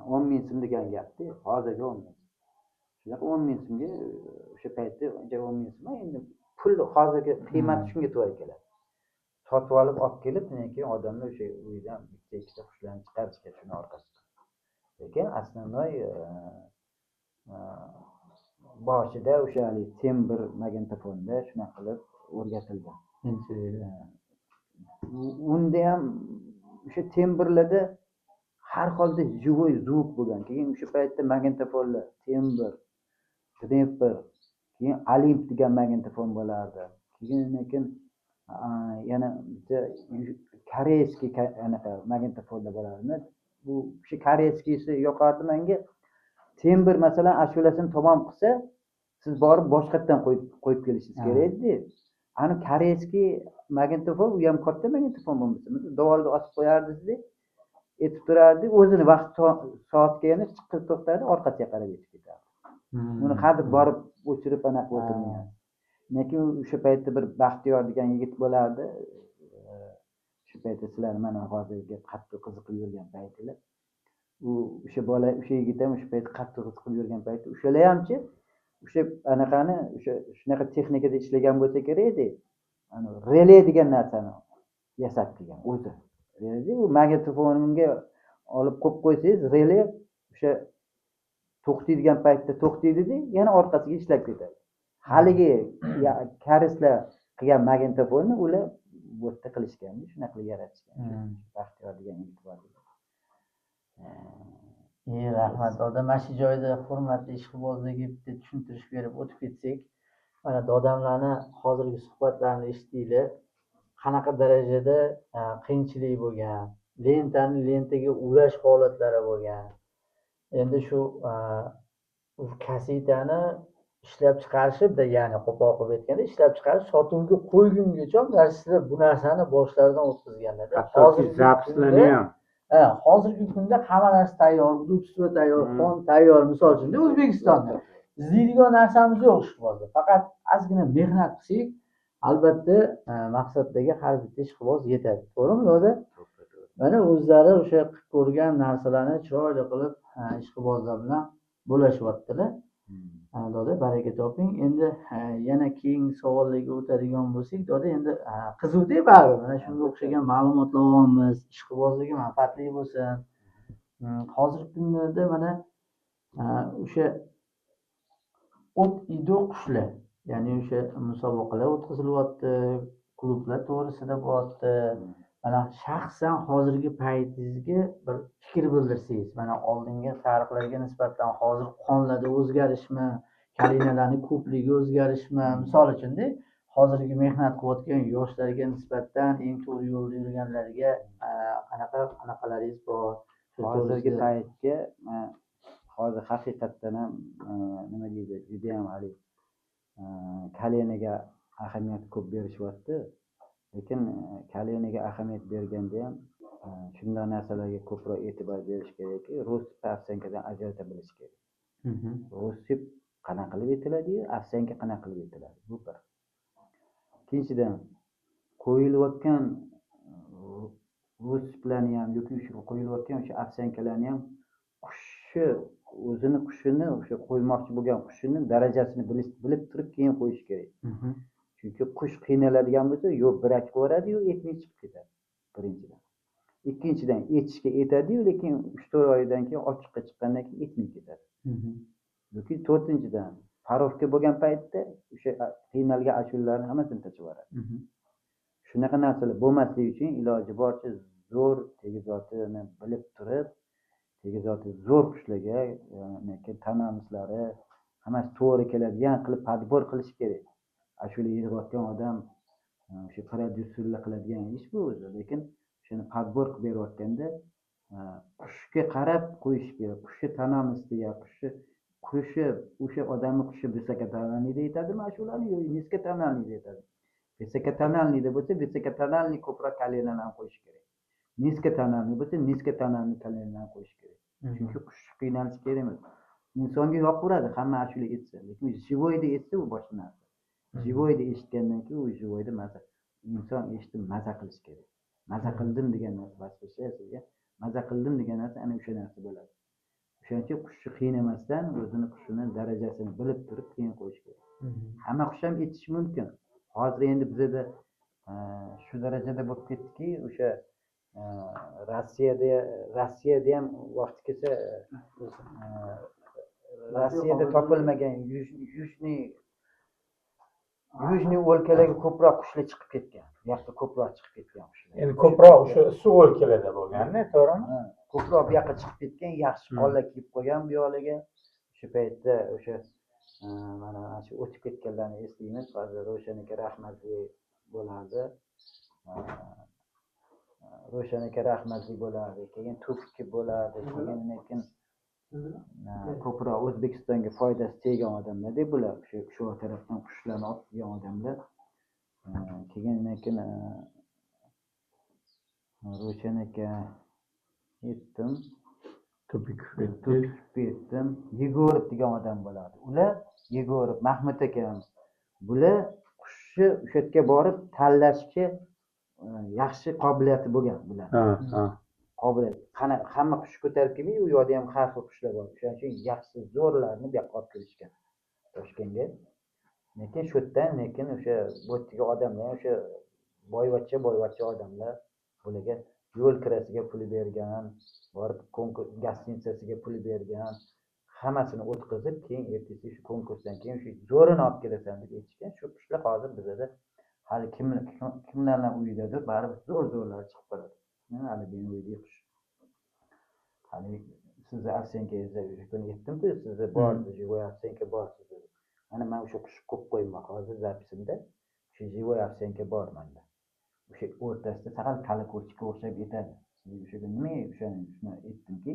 [SPEAKER 2] 10 000 so'm degan gapda, hozirgi 10 000. Shunaqa 10 000 so'mga o'sha paytda 10 000 so'm, endi pul hozirgi qiymati shunga to'g'ri keladi. Sotib olib, olib kelib, keyin odamlar o'sha uydan bitta ikkita qushlarni chiqarishgan shuni orqasidan. Lekin основной boshida o'sha haligi tembr magnitofonda shunaqa qilib o'rgatilgan. Unda ham o'sha tembrlarda har holda живой звук bo'lgan. Keyin o'sha paytda magnitofonlar tembr, Dnepr, keyin Olimp degan magnitofon bo'lardi. Keyin undan keyin yana bitta корейский anaqa magnitofonlar bo'lardi. Bu o'sha корейский si yoqardi menga. Tembr, masalan, ashulasini tamom qilsa, siz borib boshqatdan qo'yib kelishingiz kerak edi. Ani корейский magnitofon, u ham katta magnitofon bo'lmasa, devorga osib qo'yardingizda, aytib turardi, o'zini vaqt soat kelganda chiqib to'xtardi, orqasiga qarab aytib ketardi. Uni hadeb borib o'chirib anaqa o'tirmagan. Lekin o'sha paytda bir Baxtiyor degan yigit bo'lardi. O'sha paytda sizlar mana hozirgi qattiq qiziqib yurgan paytinglar. U o'sha bola, o'sha yigit ham o'sha payt qattiq qiziqib yurgan payti. O'shalar hamchi o'sha anaqani, o'sha shunaqa texnikada ishlagan bo'lsa kerak edi. Ana rele degan narsani yasab kelgan o'zi. Rele u magnitofonga olib qo'yib qo'ysangiz, rele o'sha to'xtaydigan paytda to'xtaydida, yana orqasiga ishlab ketadi. Haligi koreyslar qilgan magnitofonni ular bu yerda qilishgan, shunaqa qilib yaratishgan. Baxtiyor degan yigit bor edi.
[SPEAKER 1] Rahmat doda. Mana shu joyda hurmatli ishqibozlarga bitta tushuntirish berib o'tib ketsak, mana dodamlarni hozirgi suhbatlarini eshitdinglar. Qanaqa darajada qiyinchilik bo'lgan, lentani lentaga ulash holatlari bo'lgan. Endi shu kasetani ishlab chiqarishi, ya'ni qo'pol qilib aytganda, ishlab chiqarish sotuvga qo'ygungacha sizlar bu narsani boshlaridan o'tkazganlar.
[SPEAKER 3] Hattoki запись larni ham.
[SPEAKER 1] Ha, hozirgi kunda hamma narsa tayyor, удобство tayyor, fon tayyor, misol uchun, O'zbekistonda. Izlaydigan narsamiz yo'q ishqibozda. Faqat ozgina mehnat qilsak, albatta maqsaddagi har bitta ishqiboz yetadi. To'g'rimi, doda? Mana o'zlari o'sha qilib ko'rgan narsalarni chiroyli qilib ishqibozlar bilan bo'lashyaptilar. Doda, baraka toping. Endi yana keyingi savollarga o'tadigan bo'lsak, doda, endi qiziqda baribir mana shunga o'xshagan ma'lumotlar olyapmiz, ishqibozlarga manfaatli bo'lsin. Hozirgi kunda mana O'sha o't ido qushlar, ya'ni o'sha musobaqalar o'tkazilyapti, klublar to'g'risida bo'lyapti. Mana shaxsan hozirgi paytingizga bir fikr bildirsangiz, mana oldingi tarixlarga nisbatan hozir qonlarda o'zgarishmi, kalinalarni ko'pligi o'zgarishmi, misol uchunda hozirgi mehnat qilayotgan yoshlarga nisbatan eng to'g'ri yo'lda yurganlarga qanaqa qanaqalaringiz bor? Shu
[SPEAKER 2] Hozirgi
[SPEAKER 1] to'g'risida-
[SPEAKER 2] paytga hozir haqiqatdan ham nima deydi, judayam haligi kalinaga ahamiyat ko'p berishyapti. Lekin kalinaga ahamiyat berganda ham shunday narsalarga ko'proq e'tibor berish kerakki, россыпь овсянка dan ajrata bilish kerak. Россыпь qanaqa qilib aytiladi-yu, овсянка qanaqa qilib aytiladi, bu bir. Ikkinchidan, qo'yilayotgan россыпь larni ham yoki o'sha qo'yilayotgan o'sha овсянка larni ham qushni o'zini, qushini, o'sha qo'ymoqchi bo'lgan qushini darajasini bilib turib keyin qo'yish kerak. Chunki qush qiynaladigan bo'lsa, yo брак qilaveradi, yo etmay chiqib ketadi, birinchidan. Ikkinchidan, etishga etadiyu, lekin 3-4 oydan keyin ochiqqa chiqqandan keyin etmay ketadi. Yoki to'rtinchidan, паровка bo'lgan paytda o'sha qiynalgan ashulalarni hammasini tashlab yuboradi. Shunaqa narsalar bo'lmasligi uchun iloji boricha zo'r tegizotini bilib turib, tegizoti zo'r qushlarga тональность lari hammasi to'g'ri keladigan qilib подбор qilish kerak. Ashula yig'ayotgan odam o'sha prodyuserlar qiladigan ish bu o'zi, lekin o'shani подбор qilib berayotganda qushga qarab qo'yish kerak. Qushni тональность iga, qushi o'sha odamni qushi высокотональный da aytadimi ashulani yo низкотональный da aytadi. Высокотональный da bo'lsa, высокотональный ko'proq kalinalarni qo'yish kerak. Низкотональный bo'lsa, низкотональный kalinalarni qo'yish kerak. Chunki qush qiynalishi kerak emas. Insonga yoqaveradi hamma ashula aytsa, lekin живой da aytsa, u boshqa narsa. Живой da eshitgandan keyin u живой da maza, inson eshitib maza qilish kerak. Maza qildim degan narsa, sizga maza qildim degan narsa ana o'sha narsa bo'ladi. O'shaning uchun qushni qiynamasdan, o'zini qushini darajasini bilib turib keyin qo'yish kerak. Hamma qush ham etishi mumkin. Hozir endi bizada shu darajada bo'lib ketdiki, o'sha Rossiyada ham vaqti kelsa Rossiyada topilmagan южный o'lkalarga ko'proq qushlar chiqib ketgan. Bu yoqqa ko'proq chiqib ketgan qushlar.
[SPEAKER 3] Endi ko'proq o'sha issiq o'lkalarda bo'lganda, to'g'rimi?
[SPEAKER 2] Ha, ko'proq bu yoqqa chiqib ketgan, yaxshi qonlar kiyib qolgan bu yoqlarga. O'sha paytda o'sha mana shu o'tib ketganlarni eslaymiz. Hozir Ravshan aka rahmatli bo'lardi. Ravshan aka rahmatli bo'lardi. Keyin Tufki bo'lardi. Keyin lekin ko'proq O'zbekistonga foydasi tegan odamlar bular. O'sha shu tarafdan qushlarni olib kelgan odamlar. Keyin lekin Ravshan aka aytdim.
[SPEAKER 3] Tupikov.
[SPEAKER 2] Tupikov aytdim. Yegorov degan odam bo'ladi. Ular Yegorov, Mahmud aka, bular qushni o'sha yerga borib tanlashga yaxshi qobiliyati bo'lgan bular.
[SPEAKER 3] Ha, ha.
[SPEAKER 2] Qobiliyat. Qana hamma qush ko'tarib kelmay, u yoqda ham har xil qushlar bor. O'shaning uchun yaxshi zo'rlarni bu yoqqa olib kelishgan Toshkentga. Lekin shu yerdan lekin o'sha bu yerdagi odamlar ham o'sha boyvachcha boyvachcha odamlar bularga yo'l kirasiga pul bergan, borib konkurs гостиница siga pul bergan, hammasini o'tkazib, keyin ertasi shu konkursdan keyin shu zo'rini olib kelasan deb aytishgan. Shu qushlar hozir bizada hali kimlarning uyidadir, baribir zo'r zo'rlari chiqib qoladi. Hali meni uyidagi qush. Hali sizni овсянка ngizda o'sha kuni aytdim-ku, sizda bor, живой овсянка bor sizda. Mana men o'sha qushni qo'yib qo'yman hozir запись imda. O'sha живой овсянка bor menda. O'sha o'rtasida sal колокольчик ka o'xshab yetadi. Sizga o'sha kun nimaga o'shani shuni aytdimki,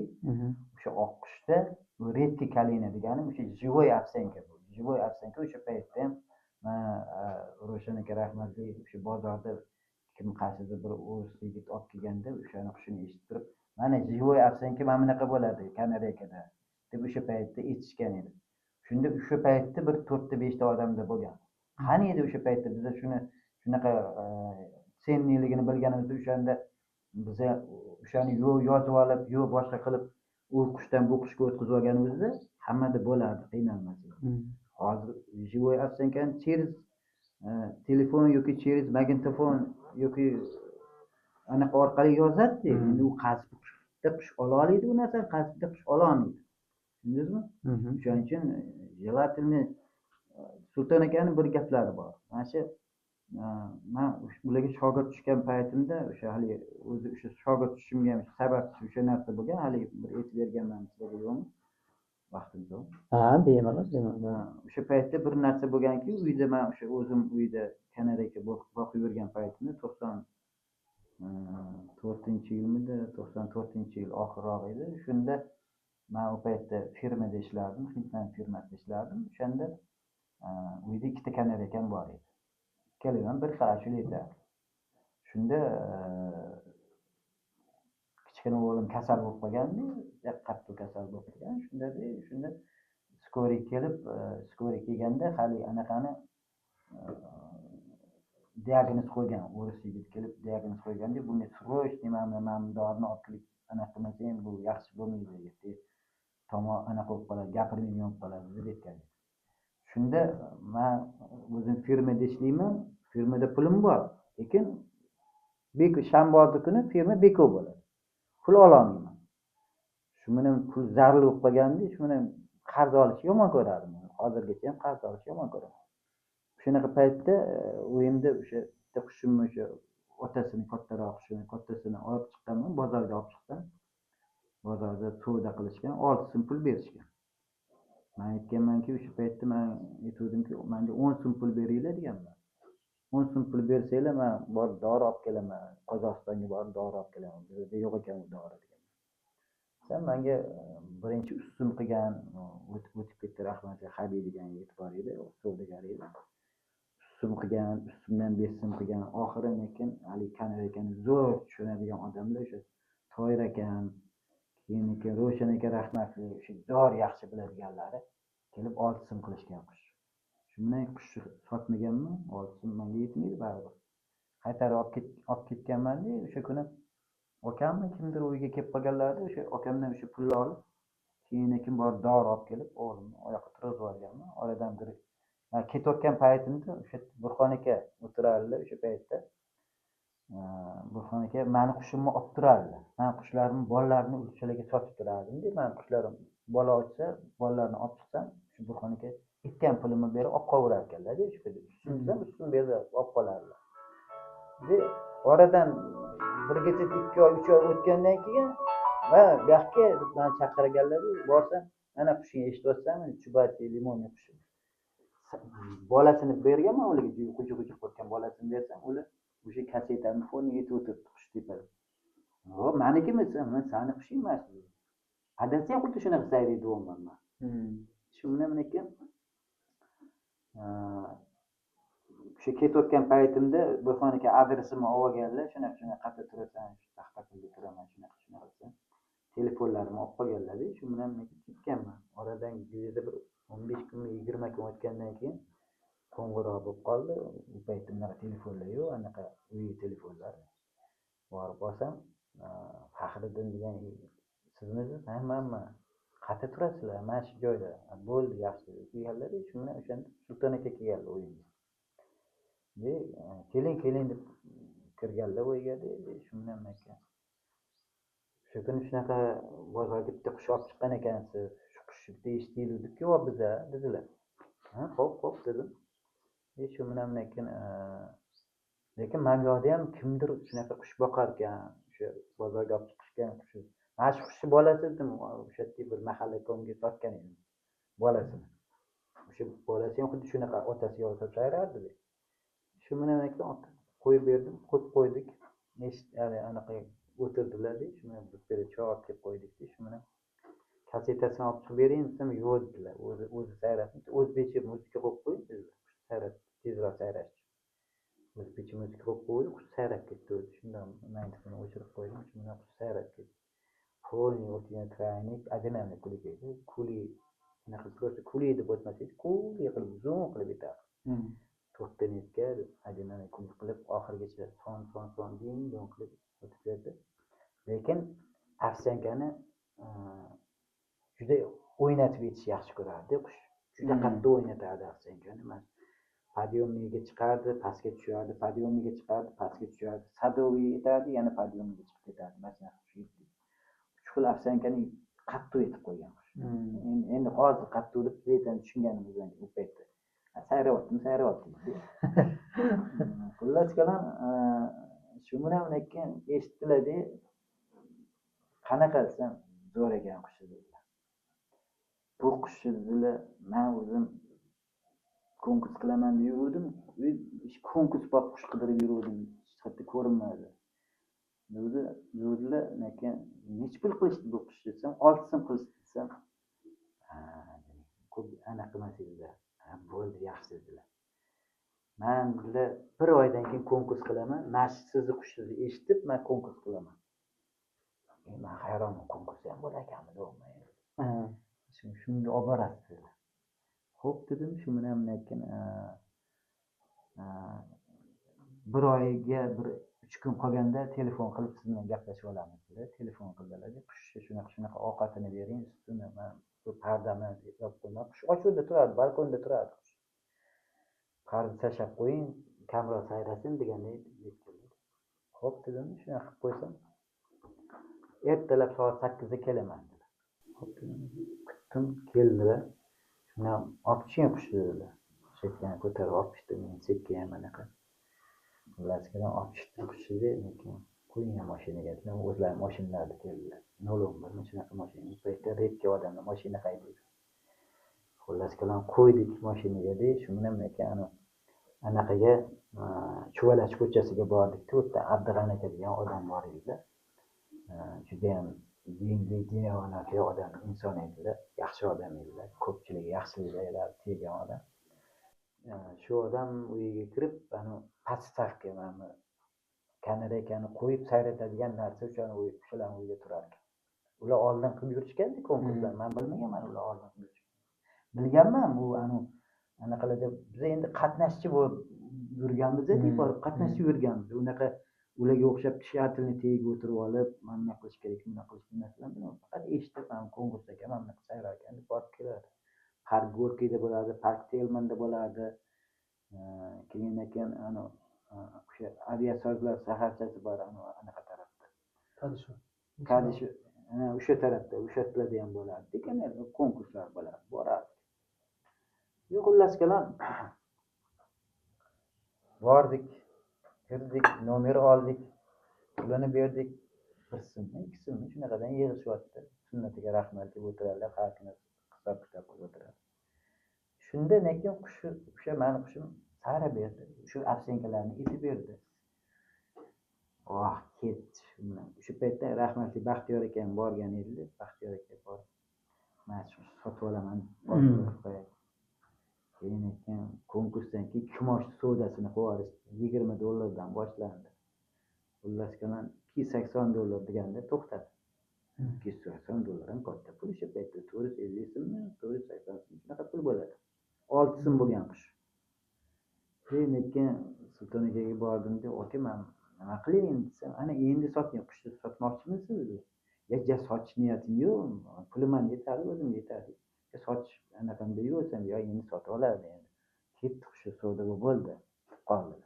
[SPEAKER 2] o'sha oq qushda bu редкий калина degani o'sha живой овсянка bu. Живой овсянка o'sha paytda ham man Ravshan aka rahmatli o'sha bozorda kim qaysidir bir o'ris yigit olib kelganda o'shani qushini eshitib turib, mana живой овсянка mana bunaqa bo'ladi kanareykada deb o'sha paytda aytishgan edi. Shunda o'sha paytda bir to'rtta beshta odamda bo'lgan. Qani edi o'sha paytda biza shuni shunaqa ценный ligini bilganimizda o'shanda biza o'shani yo yozib olib, yo boshqa qilib u qushdan bu qushga o'tkazib olganimizda hammada bo'lardi, qiynalmas edi. Hozir живой овсянка ni через telefon yoki через magnitofon yoki anaqa orqali yozadida. Endi u qaysi bitta qush ola oladi u narsani, qaysi bitta qush ola olmaydi. Tushundingizmi? O'shaning uchun желательно Sulton akani bir gaplari bor. Mana shu man ularga shogird tushgan paytimda o'sha haligi o'zi o'sha shogird tushishimga ham sababchi o'sha narsa bo'lgan. Haligi bir aytib berganman sizlarga, yo'qmi? Vaqtim yo'q.
[SPEAKER 1] Ha, bemalol, bemalol.
[SPEAKER 2] O'sha paytda bir narsa bo'lganki, uyda man o'sha o'zim uyda kanareyka boqib yurgan paytimda 94-yilmidi, 94-yil oxirroq edi. Shunda man u paytda firmada ishlardim, Hindman firmasida ishlardim. O'shanda uyda ikkita kanareykam bor edi. Ikkalovi ham bir xil ashula aytardi. Shunda kichkina o'g'lim kasal bo'lib qolgandi, qattiq kasal bo'lib qolgan. Shunda skoriy kelib, skoriy kelganda hali anaqani diagnoz qo'ygan, o'ris yigit kelib diagnoz qo'yganda, bunga срочно mana bu dorini olib kelib anaqa qilmasang bu yaxshi bo'lmaydi, deb tomoq anaqa bo'lib qoladi, gapirmaydigan bo'lib qoladi deb aytgan edi. Shunda man o'zim firmada ishlayman, firmada pulim bor, lekin shanba kuni firma bekor bo'ladi, pul ololmayman. Shu bilan pul zarur bo'lib qolganda, shu bilan qarz olishni yomon ko'rardim. Hozirgacha ham qarz olishni yomon ko'raman. Shunaqa paytda uyimda o'sha bitta qushimni, o'sha otasini kattaroq qushini kattasini olib chiqqanman, bozorga olib chiqsam, bozorda savdo qilishgan, 6 so'm pul berishgan. Man aytganmanki, o'sha paytda man aytuvdimki, menga 10 so'm pul beringlar deganman. 10 so'm pul bersanglar, man borib dori olib kelaman, Qozog'istonga borib dori olib kelaman, bizda yo'q ekan u dori deganman. Sen menga birinchi 3 so'm qilgan, o'tib ketdi rahmatli Habiy degan yigit bor edi, savdogar edi. 3 so'm qilgan, 3 so'mdan 5 so'm qilgan, oxiri lekin haligi kanareykani zo'r tushunadigan odamlar o'sha Toyir akam, keyin Ravshan aka rahmatli, o'sha zo'r yaxshi biladiganlari kelib 6 so'm qilishgan qush. Shu bilan qushni sotmaganman, 6 so'm menga yetmaydi baribir. Qaytarib olib ketganman-da, o'sha kuni okammi kimdir uyga kelib qolganlarida o'sha okamdan o'sha pulni olib, keyin kim borib dori olib kelib, o'g'limni oyoqqa turg'izib olganman. Oradan bir ketayotgan paytimda o'sha Burxon aka o'tirardilar o'sha paytda. Burxon aka mani qushimni olib turardilar. Men qushlarimni, bolalarimni o'shalarga sotib turardim-da. Men qushlarim bola ochsa, bolalarini olib chiqsam, shu Burxon aka aytgan pulimni berib olib qolaverar ekanlar-da. O'sha paytda 3 so'm desam, 3 so'm berib olib qolardilar. Oradan bir kecha 2 oy, 3 oy o'tgandan keyin va bu yoqqa deb meni chaqirganlar, borsam, mana qushing eshityapsanmi, chubati limonni qushi. Bolasini berganman ularga, quji-quji qo'rqgan bolasini bersam, ular o'sha kasetani foniga yetib o'tiribdi qush tepada. "O, manikimi?" desam, "Men sani qushing emas." Adasi ham xuddi shunaqa sayraydi deyapman man. Shu bilan lekin o'sha ketayotgan paytimda Burxon aka adresimni olganlar, shunaqa shunaqa qayerda turasan, shu Taxtako'lda turaman, shunaqa shunaqa desam, telefonlarimni olib qolganlar-da, shu bilan ketganman. Oradan где-то bir 15 kunmi, 20 kun o'tgandan keyin qo'ng'iroq bo'lib qoldi. U paytda bunaqa telefonlar yo'q, anaqa uy telefonlari. Borib olsam, Faxriddin degan sizmisiz? Ha, manman. Qayerda turasizlar? Mana shu joyda. Bo'ldi, yaxshi deganlar. Shu bilan o'shanda Sulton aka kelganlar uyimga. Keling, keling deb kirganlar uyga. Shu bilan aka. O'sha kuni shunaqa bozorga bitta qush olib chiqqan ekansiz. Shu qushni bitta eshitdik-ku biza, dedilar. Ha, xo'p, xo'p dedim. Shu bilan lekin lekin mana bu yoqda ham kimdir shunaqa qush boqar ekan, o'sha bozorga olib chiqishgan qushi. Mana shu qushni bolasi dedim, o'sha yerda bir mahalla komga sotgan edim bolasini. O'sha bolasi ham xuddi shunaqa otasiga o'xshab sayrardi. Shu bilan lekin qo'yib berdim, qo'yib qo'ydik. Ya'ni anaqa o'tirdilar, shu bilan bir choy olib kelib qo'ydik. Shu bilan kasetasini olib chiqib bering desam, yo'q dedilar. O'zi sayrasin, o'zbekcha muzika qo'yib qo'ying dedilar. Sayrat, tezroq sayrash. O'zbekcha muzika qo'yib qo'ydi, qush sayrab ketdi o'zi. Shundan magnitofonni o'chirib qo'ydim, shu bilan qush sayrab ketdi. Полный o'tgan traynik, одинамик kulik edi. Kuli, anaqa просто kuli deb o'tmas edi, kuli qilib, uzun qilib yetardi. 4 ta netga одинамик kulik qilib, oxirigacha son, son, son, ding, dong qilib o'tib berdi. Lekin ovsyankani juda o'ynatib yetishni yaxshi ko'rardi qush. Juda qattiq o'ynatardi ovsyankani. Podъемniga chiqardi, pastga tushardi, podъемniga chiqardi, pastga tushardi, sadoviy yetardi, yana podъемniga chiqib ketardi. Mana shunaqa qush yetdi. 3 xil ovsyankani qattiq yetib qo'ygan qush. Endi hozir qattiq deb biz tushunganimizdan u paytda sayrayaptimi, sayrayapti. Xullas kalom, shu bilan keyin eshitdilar-da, qanaqa desam, zo'r ekan qushi dedilar. Bu qushni dedilar, men o'zim konkurs qilaman deb yuruvdim, konkurs bor qush qidirib yuruvdim, hech qayerda ko'rinmadi. Dedilar, lekin necha pul qilishdi bu qushni desam, 6 so'm qilishdi desam, ha, ko'p anaqa qilmas edilar. Bo'ldi, yaxshi dedilar. Men dedilar, bir oydan keyin konkurs qilaman, mana shu sizni qushingizni eshitib, men konkurs qilaman. Men hayronman, konkurs ham bo'lar ekanmi, yo'qmi? Shunga olib borasiz dedilar. Xo'p dedim, shu bilan keyin bir oyga bir 3 kun qolganda telefon qilib siz bilan gaplashib olamiz dedilar. Telefon qildilar, qushni shunaqa shunaqa ovqatini bering, ustini man bu pardani yopib qo'yman. Qush ochiqda turadi, balkonda turadi qush. Parda tashlab qo'ying, kamroq sayrasin deganday aytdilar. Xo'p dedim, shunaqa qilib qo'ysam, ertalab soat 8 da kelaman dedilar. Xo'p dedim, kutdim, keldilar. Shundan olib chiqing qushni dedilar. Chekkani ko'tarib olib chiqdim, men chekka ham anaqa. Xullas kalom olib chiqdim qushni, lekin qo'ying mashinaga dedilar. O'zlari mashinalarda keldilar. 011 shunaqa mashina. U paytda redka odamlar mashina haydaydi. Xullas kalom qo'ydik mashinaga, shu bilan keyin anaqaga Chuvalach ko'chasiga bordik-da, u yerda Abdig'ani aka degan odam bor edilar. Judayam dinli, diyonatli odam, inson edilar, yaxshi odam edilar, ko'pchilik yaxshiliklar teggan odam. Shu odam uyiga kirib, ana podstavka, mana kanareykani qo'yib sayratadigan narsa o'shani o'shalarning uyida turar ekan. Ular oldin qilib yurishganda konkurslar, men bilmaganman ular oldin qilib yurishgan. Bilganman bu anaqalarda biz endi qatnashchi bo'lib yurganmiz, borib qatnashib yurganmiz. Unaqa ularga o'xshab tishlatini tagiga o'tirib olib, mana bunaqa qilish kerak, bunaqa qilish kerak narsalar bilmadim. Faqat eshitib, mana konkurs ekan, mana bunaqa sayrar ekan deb borib kelardi. Park Gorkiyda bo'lardi, Park Telmanda bo'lardi. Keyin keyin ana o'sha aviasozlar shaharchasi bor, anaqa tarafda.
[SPEAKER 4] Kadishu.
[SPEAKER 2] Kadishu, o'sha tarafda, o'sha yerlarda ham bo'lardi. Lekin konkurslar bo'lardi, borardi. Xullas kalom bordik, kirdik, nomer oldik, pulini berdik. 1 so'mmi, 2 so'mmi shunaqadan yig'ishyapti. Sunnatiga rahmat deb o'tiradilar, har kuni hisob kitob qilib o'tiradi. Shunda lekin qushi, o'sha mani qushim sayrab berdi. Shu ovsenkalarni etib berdi. Oh, ketdi. O'sha paytda rahmatli Baxtiyor aka ham borgan edilar. Baxtiyor aka borib, mana shu sotib olaman, borib. Keyin ekan konkursdan keyin kimosh savdosini qilib yuborishdi. $20 dan boshlandi. Xullas kalom $280 deganda to'xtadi. $280 ham katta pul o'sha paytda, 450 so'mmi, 480 so'm shunaqa pul bo'ladi. 6 so'm bo'lgan qush. Keyin ekan Sulton akaga bordim-da, aka men nima qilay endi desam, ana endi sotmay qushni sotmoqchimisiz dedi. Ya sotish niyatim yo'q, pulim ham yetadi, o'zim yetadi. Sotish anaqamda yo'qsam, yo endi sotib olardi endi. Ketdi qushi, savdo bo'ldi, qoldi.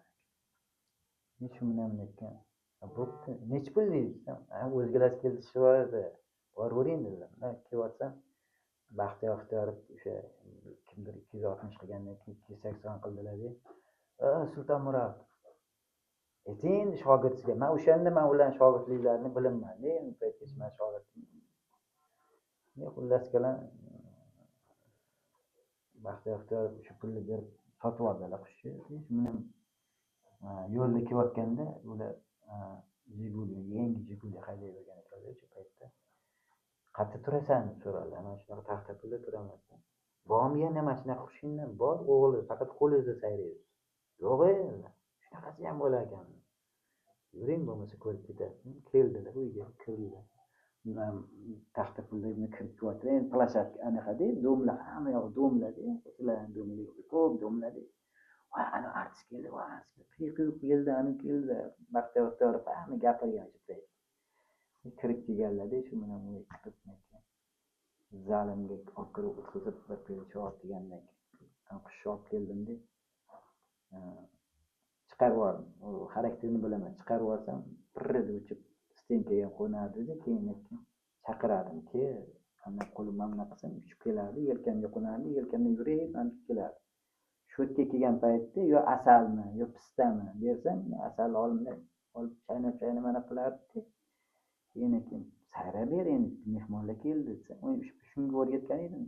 [SPEAKER 2] Shu bilan aytgan, bo'pti, necha pul deydi desam, o'zgalar kelishyapti, boravering dedilar. Men kelyapsam, Baxtiyor Ixtiyorov o'sha kimdir 260 qilgandan keyin 280 qildilar deb. Sulton Murod, ayting endi shogirdsiga. Men o'shanda men ularning shogirdliklarini bilinman. Endi paytgacha men shogird. Xullas kalom Baxtiyor Ixtiyorov o'sha pulni berib sotib oldilar qushni. Shu bilan yo'lda kelayotganda ular Jiguli, yangi Jiguli haydab yurgan ekanlar o'sha paytda. Qayerda turasan deb so'radilar. Men shunaqa Taxtapulda turaman desam, bormi yana mana shunaqa qushingdan? Bor o'g'li, faqat qo'lingizda sayraydi. Yo'q endi, shunaqasi ham bo'lar ekan. Yuring bo'lmasa ko'rib ketasiz. Keldilar, uyga kirdilar. Taxtapulda kirib kelyaptilar. Endi plashatka anaqada, domla, hamma yoq domlada, o'shalarning domlari ko'p domlada. Voy, ana artist keldi, voy, artist keldi, qiy-qiy keldi, ana keldi. Baxtiyor Ixtiyorov hamma gapirgan o'sha payt. Kirib kelganlarda shu bilan uyga chiqib, zalimga olib kirib o'tkazib, bir piyola choy olib kelgandan keyin qushni olib keldim-da, chiqarib yubordim. U xarakterini bilaman. Chiqarib yuborsam, pirr deb uchib stenkaga qo'nardi-da, keyin chaqirardim, kel. Mana qo'lim mana bunaqa qilsam uchib kelardi, yelkamga qo'nardi, yelkamda yurib mana kelardi. Shu yerga kelgan paytda yo asalmi, yo pistami bersam, asal olib chaynab chaynab mana qilardi. Keyin sayrab ber endi, mehmonlar keldi desa, shunga o'rgatgan edim.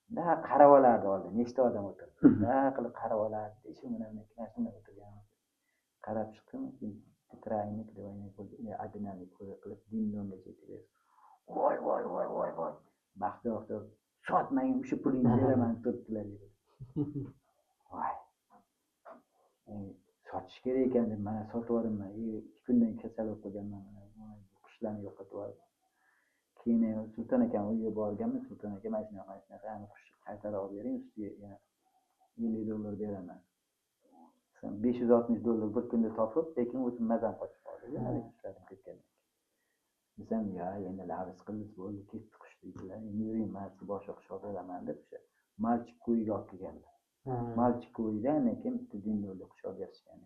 [SPEAKER 2] Bunday qarab olardi oldin, nechta odam o'tirdi. Bunday qilib qarab olardi. Shu bilan mana shunday o'tirgan. Qarab chiqdim, keyin тройник, двойник, одинарник qilib dindongacha yetib berdi. Voy voy voy voy voy. Baxti oftob, sotmagin, o'sha pulingni beraman turibdilar dedi. Voy. Sotish kerak ekan deb mana sotib yuboribman. 2 kundan kasal bo'lib qolganman. Voy, bu qushlarni yo'qotib yubordim. Keyin Sulton akam uyiga borganman. Sulton aka mana shunaqa, mana shunaqa, ana qushni qaytarib olib bering, ustiga yana $50 beraman. Sen $560 bir kunda topib, lekin o'zim mazam qochib qoldi. Yana ishlarim ketgandan keyin. Desam, ya endi laviz qildik, bo'ldi, ketdi qush deydilar. Endi yuring, man sizga boshqa qush olib beraman deb o'sha Malchik ko'yiga olib kelganlar. Malchik ko'yida keyin bitta dindorli qush olib berishgan.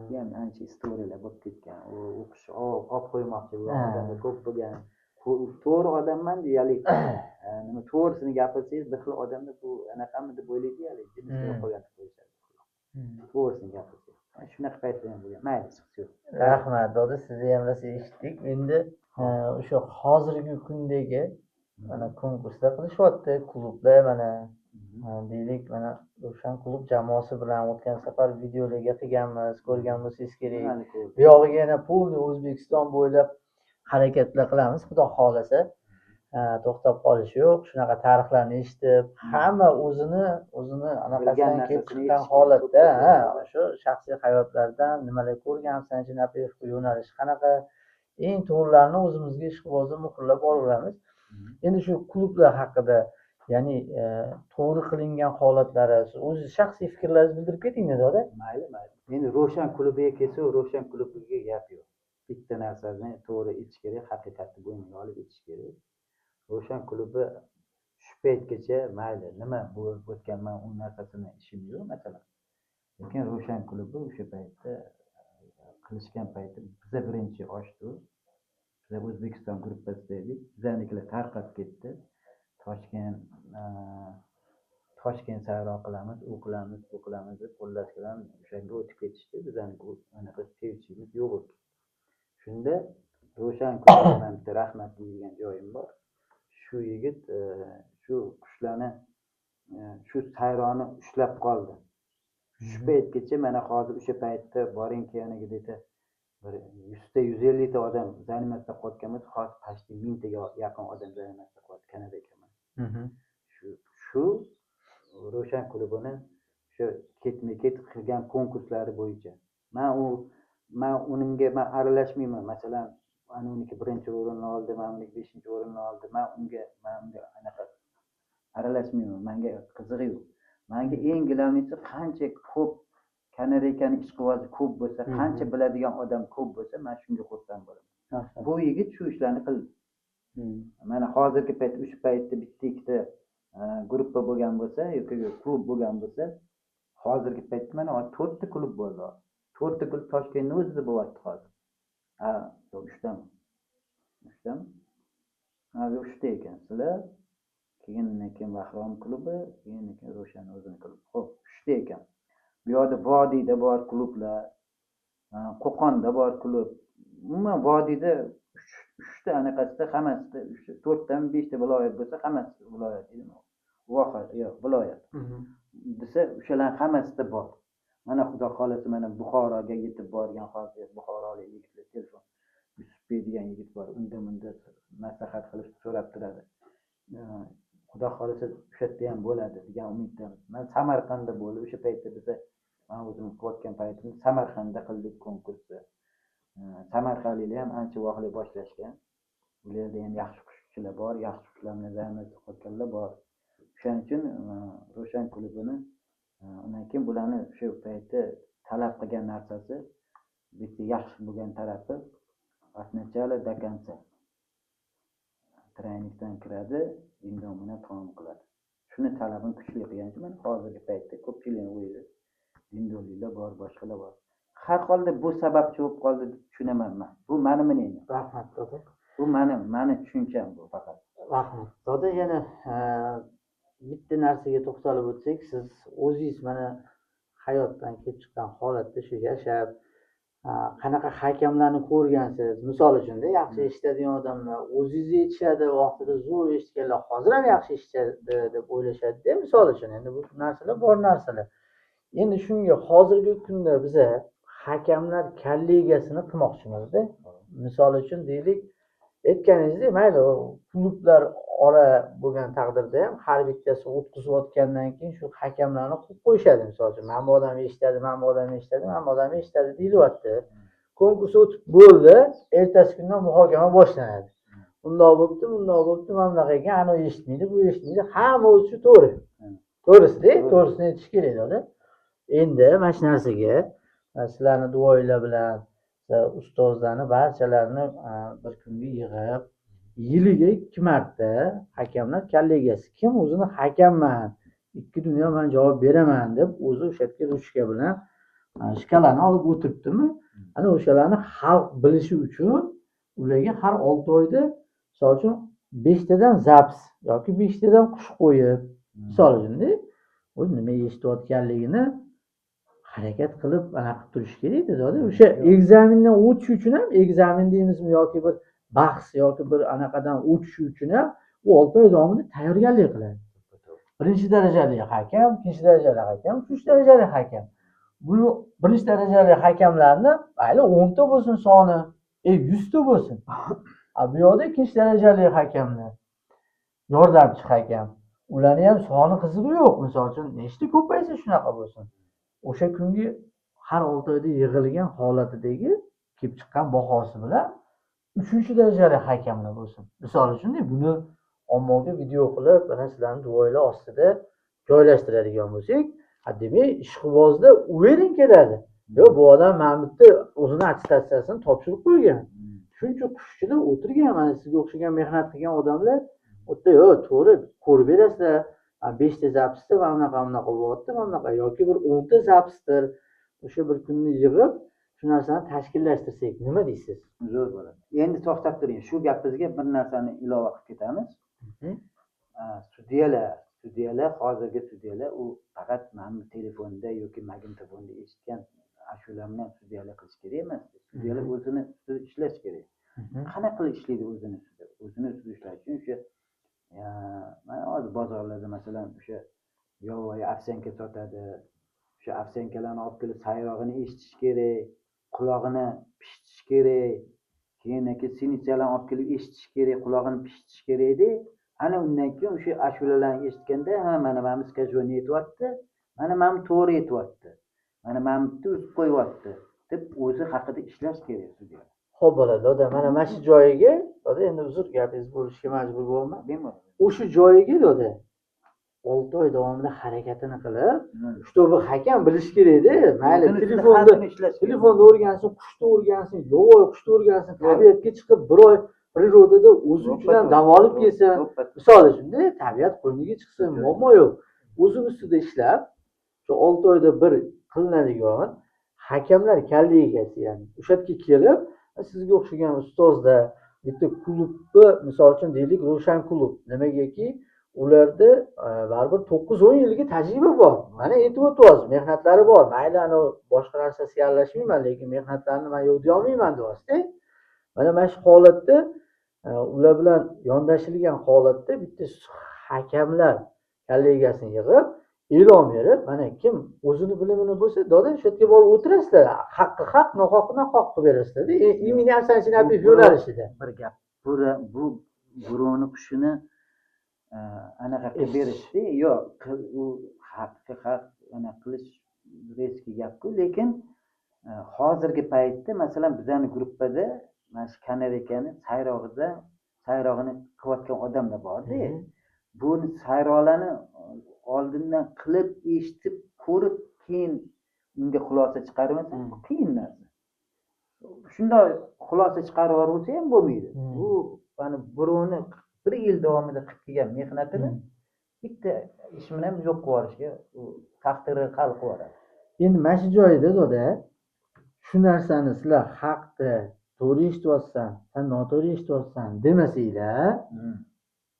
[SPEAKER 2] Bu ham ancha istoriyalar bo'lib ketgan. U qush olib qo'ymoqchi bo'lgan odamlar ko'p bo'lgan. To'g'ri odamman deyalik. Nima to'g'risini gapirsangiz bir xil odamda bu anaqami deb o'ylaydi, haligi jinsini qo'ygan deb qo'yishadi. To'g'risini gapirsangiz. Mana shunaqa paytlar ham bo'lgan. Mayli, chiqsi yo'q.
[SPEAKER 1] Rahmat, doda, sizni ham rosa eshitdik. Endi o'sha hozirgi kundagi mana konkurslar qilishyapti, klublar mana deylik, mana O'shan klub jamoasi bilan o'tgan safar videolarga qilganmiz, ko'rgan bo'lsangiz kerak.
[SPEAKER 2] Nimani ko'rdim?
[SPEAKER 1] Bu yog'iga yana полный O'zbekiston bo'ylab harakatlar qilamiz, xudo xohlasa. To'xtab qolish yo'q. Shunaqa tarixlarni eshitib, hamma o'zini anaqasidan
[SPEAKER 2] Bilgan
[SPEAKER 1] kelib
[SPEAKER 2] narsasini
[SPEAKER 1] chiqqan
[SPEAKER 2] eshitgan,
[SPEAKER 1] holatda,
[SPEAKER 2] ko'p
[SPEAKER 1] ha,
[SPEAKER 2] ko'rgan.
[SPEAKER 1] shu shaxsiy hayotlaridan nimalar ko'rgan, yo'nalishi qanaqa, eng to'g'rilarini o'zimizga ishqibozni muhrlab olaveramiz. Endi shu klublar haqida, ya'ni to'g'ri qilingan holatlari, siz o'zingiz shaxsiy fikrlaringizni bildirib keting, doda.
[SPEAKER 2] Mayli, mayli. Endi Ro'shan klubiga kelsa, Ro'shan klubiga gap yo'q. Bitta narsani to'g'ri aytish kerak, haqiqatni bo'yniga olib aytish kerak. Ro'shan klubi shu paytgacha mayli, nima bo'lib o'tgan, man u narsasini ishim yo'q, masalan. Lekin Ro'shan klubi o'sha paytda qilishgan paytda biza birinchi ochdi. Biza O'zbekiston gruppasida edik. Bizanikilar tarqab ketdi. Toshkent sayro qilamiz, u qilamiz, bu qilamiz deb xullas bilan o'shanga o'tib ketishdi. Bizani anaqa sevishimiz yo'q bo'lib ketdi. Shunda Ro'shan klubidan bitta rahmat degan joyim bor. Shu yigit shu qushlarni, shu sayroni ushlab qoldi. Shu paytgacha mana hozir o'sha paytda boringki yana где-то bir 100 ta 150 ta odam заниматься qilayotgan bo'lsa, hozir почти 1000 taga yaqin odam заниматься qilyapti Kanada ekanman. Shu Ro'shan klubini o'sha ketma-ket qilgan konkurslari bo'yicha. Man unga man aralashmayman. Masalan, mana uniki birinchi o'rinni oldi, mana uniki beshinchi o'rinni oldi. Man unga anaqa aralashmayman. Manga qizig'i yo'q. Manga eng главный si qancha ko'p kanareykani ishqibozi ko'p bo'lsa, qancha biladigan odam ko'p bo'lsa, man shunga xursand bo'laman. Bu yigit shu ishlarni qildi. Mana hozirgi payt, o'sha paytda bitta ikkita gruppa bo'lgan bo'lsa yoki klub bo'lgan bo'lsa, hozirgi paytda mana to'rtta klub bo'ldi. To'rtta klub Toshkentni o'zida bo'lyapti hozir. Ha, yo'q, uchtami? Uchtami? Ha, yo'q, uchta ekan. Sizlar, keyin undan keyin Bahrom klubi, keyin undan keyin Ro'shan o'zini klubi. Xo'p, uchta ekan. Bu yoqda vodiyda bor klublar, Qo'qonda bor klub. Umuman vodiyda uchta anaqasida hammasida to'rttami beshta viloyat bo'lsa, hammasi viloyat deydimi? Voha, yo'q, viloyat. Desa, o'shalarning hammasida bor. Mana xudo xohlasa, mana Buxoroga yetib borgan hozir buxorolik yigitlar telefon, Yusufbek degan yigit bor, unda bunda maslahat qilib so'rab turadi. Xudo xohlasa o'sha yerda ham bo'ladi degan umiddamiz. Man Samarqandda bo'ldi o'sha paytda biza, man o'zim qilayotgan paytimda Samarqandda qildik konkursni. Samarqandliklar ham ancha vaqtli boshlashgan. Ularda ham yaxshi qushchilar bor, yaxshi qushlar bilan заниматься qilayotganlar bor. O'shaning uchun Ro'shan klubini undan keyin bularni o'sha paytda talab qilgan narsasi bitta yaxshi bo'lgan tarafi от начала до конца тройник dan kiradi, dindon bilan tamom qiladi. Shuni talabini kuchli qilgani uchun mana hozirgi paytda ko'pchilikni o'yida dindorliklar bor, boshqalar bor. Har holda bu sababchi bo'lib qoldi deb tushunaman man. Bu mani мнением.
[SPEAKER 1] Rahmat, doda.
[SPEAKER 2] Bu mani tushuncham bu faqat.
[SPEAKER 1] Rahmat. Doda, yana bitta narsaga to'xtalib o'tsak, siz o'zingiz mana hayotdan kelib chiqqan holatda shu yashab, qanaqa hakamlarni ko'rgansiz? Misol uchunda yaxshi eshitadigan odamlar o'zingizni eshitishadi, vaqtida zo'r eshitganlar hozir ham yaxshi eshitishadi deb o'ylashadi-da, misol uchun. Endi bu narsalar bor narsalar. Endi shunga hozirgi kunda biza hakamlar kollegiyasini qilmoqchimizda. Misol uchun deylik, aytganingizdek, mayli, klublar ora bo'lgan taqdirda ham har bittasi o'tkazayotgandan keyin shu hakamlarni qo'yib qo'yishadi. Misol uchun, mana bu odam eshitadi, mana bu odam eshitadi, mana bu odam eshitadi deyilyapti. Konkurs o'tib bo'ldi, ertasi kundan muhokama boshlanadi. Bundoq bo'pti, bundoq bo'pti, mana bunaqa ekan, anavi eshitmaydi, bu eshitmaydi, hamma o'zi shu to'g'ri. To'g'risida, to'g'risini aytish kerak edi. Endi mana shu narsaga sizlarni duoinglar bilan ustozlarni barchalarini bir kunga yig'ib, yiliga 2 marta hakamlar kollegiyasi, kim o'zini hakamman, 2 dunyo man javob beraman deb o'zi o'sha yerga ruchka bilan shkalani olib o'tiribdimi, ana o'shalarni xalq bilishi uchun ularga har 6 oyda misol uchun 5 tadan zapis yoki 5 tadan qush qo'yib, misol uchunda u nima eshitayotganligini harakat qilib anaqa qilib turish kerak edi. O'sha ekzamendan o'tish uchun ham, ekzamen deymizmi yoki bir bahs yoki bir anaqadan o'tish uchun ham u 6 oy davomida tayyorgarlik qiladi. Birinchi darajali hakam, ikkinchi darajali hakam, uchinchi darajali hakam. Bu birinchi darajali hakamlarni mayli 10 ta bo'lsin soni, 100 ta bo'lsin. Bu yoqda ikkinchi darajali hakamlar, yordamchi hakam. Ularni ham soni qizig'i yo'q. Misol uchun nechta ko'paysa shunaqa bo'lsin. O'sha kungi har 6 oyda yig'ilgan holatidagi kelib chiqqan bahosi bilan uchinchi darajali hakamlar bo'lsin. Misol uchun buni ommaga video qilib, mana sizlarni duolar ostida joylashtiradigan bo'lsak, demak, ishqibozda уверен keladi. Yo'q, bu odam mana bu yerda o'zini attestatsiyasini topshirib qo'ygan. Shuncha qushchilar o'tirgan, mana sizga o'xshagan mehnat qilgan odamlar u yerda yo'q, to'g'ri ko'rib berasizlar. 5 ta zapisda mana bunaqa bunaqa bo'lyapti, mana bunaqa yoki bir 10 ta zapisdir. O'sha bir kunni yig'ib shu narsani tashkillashtirsak, nima deysiz?
[SPEAKER 2] Zo'r bo'ladi. Endi to'xtab turing. Shu gapimizga bir narsani ilova qilib ketamiz. Sudyalar, hozirgi sudyalar u faqat mana telefonda yoki magnitofonda eshitgan ashular bilan sudyalar qilish kerak emas. Sudyalar o'zini ustida ishlash kerak. Qanaqa qilib ishlaydi o'zini ustida? O'zini ustida ishlash uchun o'sha mana hozir bozorlarda masalan o'sha yovvoyi ovsyanka sotadi. O'sha ovsyankalarni olib kelib sayrog'ini eshitish kerak, qulog'ini pishitish kerak, keyin sinichalarni olib kelib eshitish kerak, qulog'ini pishitish kerakda. Ana undan keyin o'sha ashulalarni eshitganda, ha, mana mana skajoni aytyapti, mana mana to'g'ri aytyapti, mana mana bitta uzib qo'yyapti deb o'zi haqida ishlash kerak sudya.
[SPEAKER 1] Xo'p bo'ladi, doda, mana mana shu joyiga, doda, endi uzr, gapingizni bo'lishga majbur bo'laman.
[SPEAKER 2] Bemalol.
[SPEAKER 1] O'sha joyiga doda 6 oy davomida harakatini qilib, чтобы hakam bilish kerakda, mayli telefonda o'rgansin, qushni o'rgansin, yovvoyi qushni o'rgansin, tabiatga chiqib bir oy prirodada o'zi uchun ham dam olib kelsin. Misol uchunda tabiat qo'yniga chiqsin, muammo yo'q. O'zini ustida ishlab, shu 6 oyda bir qilinadigan hakamlar kollegiyasi, ya'ni o'sha yerga kelib, sizga o'xshagan ustozlar bitta klubni, misol uchun deylik, Ro'shan klub, nimagaki ularda baribir 9-10 yillik tajriba bor. Mana aytib o'tyapsiz, mehnatlari bor. Mayli, ana boshqa narsasiga aralashmayman, lekin mehnatlarini men yo'q deyolmayman deyapsiz. Mana mana shu holatda ular bilan yondashilgan holatda bitta hakamlar kollegiyasini yig'ib, e'lon berib, mana kim o'zini bilimini bo'lsa, doda shu yerga borib o'tirasizlar. Haqqi haq, nohaqni nohaq qilib berasizlar. Imini Asanchinapiyev yo'nalishida.
[SPEAKER 2] Bir gap. Bu birovni qushini anaqa qilib berishdi. Yo'q, u haqqi haq anaqa qilish reski gap-ku, lekin hozirgi paytda masalan bizning gruppada mana shu kanarekani sayrog'ini qilayotgan odamlar borda. Buni sayroqlarni oldindan qilib, eshitib, ko'rib, keyin unga xulosa chiqarmasa qiyin narsa. Shunday xulosa chiqarib yuborsa ham bo'lmaydi. Bu mana birovni bir yil davomida qilib kelgan mehnatini bitta ish bilan yo'q qilib yuborishga u taqdiri hal qilib yuboradi.
[SPEAKER 1] Endi mana shu joyida doda shu narsani sizlar haqda to'g'ri eshityapsan, san noto'g'ri eshityapsan demasanglar,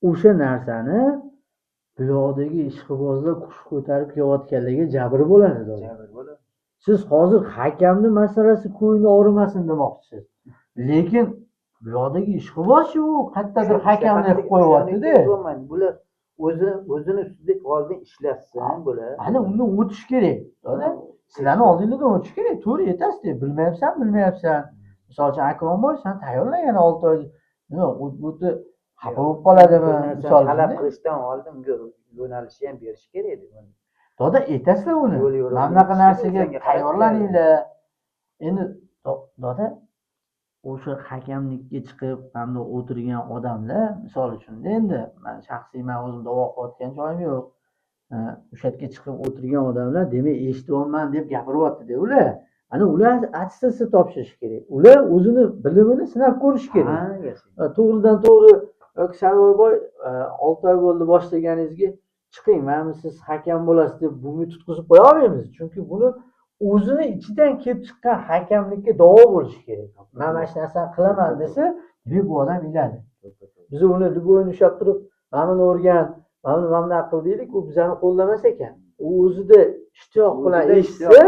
[SPEAKER 1] O'sha narsani bu yoqdagi ishqibozlar qush ko'tarib kelayotganlarga jabr bo'ladi doda.
[SPEAKER 2] Jabr bo'ladi.
[SPEAKER 1] Siz hozir hakamni masalasi ko'ngli og'rimasin demoqchisiz. Lekin bu yoqdagi ishqiboz u qayerdadir hakamni qilib qo'yyapti-da.
[SPEAKER 2] Bular o'zini ustida oldin ishlatsin bular.
[SPEAKER 1] Ana undan o'tish kerak. Doda, sizlarni oldingizdan o'tish kerak. To'g'ri aytasiz, bilmayapsan, bilmayapsan. Misol uchun Akromboy, sen tayyorlan yana 6 oy. Nima, u yerda xafa bo'lib qoladimi? Misol
[SPEAKER 2] talab
[SPEAKER 1] uchun.
[SPEAKER 2] qilishdan oldin unga yo'nalishni ham berish kerak edi.
[SPEAKER 1] Doda, aytasizlar uni.
[SPEAKER 2] Yo'l yo'riq
[SPEAKER 1] Mana bunaqa
[SPEAKER 2] berish kerak,
[SPEAKER 1] narsaga
[SPEAKER 2] o'shanga qarab
[SPEAKER 1] tayyorlaninglar. Endi doda, o'sha hakamlikka chiqib hamda o'tirgan odamlar, misol uchun endi man shaxsiy man o'zim da'vo qilayotgan joyim yo'q. O'sha yerga chiqib o'tirgan odamlar demak eshityapman deb gapiryapti-da ular. Ana ular attestatsiya topshirish kerak. Ular o'zini bilimini sinab ko'rish kerak. To'g'ridan to'g'ri yoki Sarvarboy 6 oy bo'ldi boshlaganingizga chiqing, mana siz hakam bo'lasiz deb bunga tutqizib qo'ya olmaymiz. Chunki buni o'zini ichidan kelib chiqqan hakamlikka da'vo bo'lishi kerak. Men mana shu narsani qilaman desa, demak bu odam biladi. Biz uni любойni ushlab turib, mana buni o'rgan, mana buni mana bunaqa qil deylik, u bizani qo'llamas ekan. U o'zida ishtiyoq bilan eshitsa,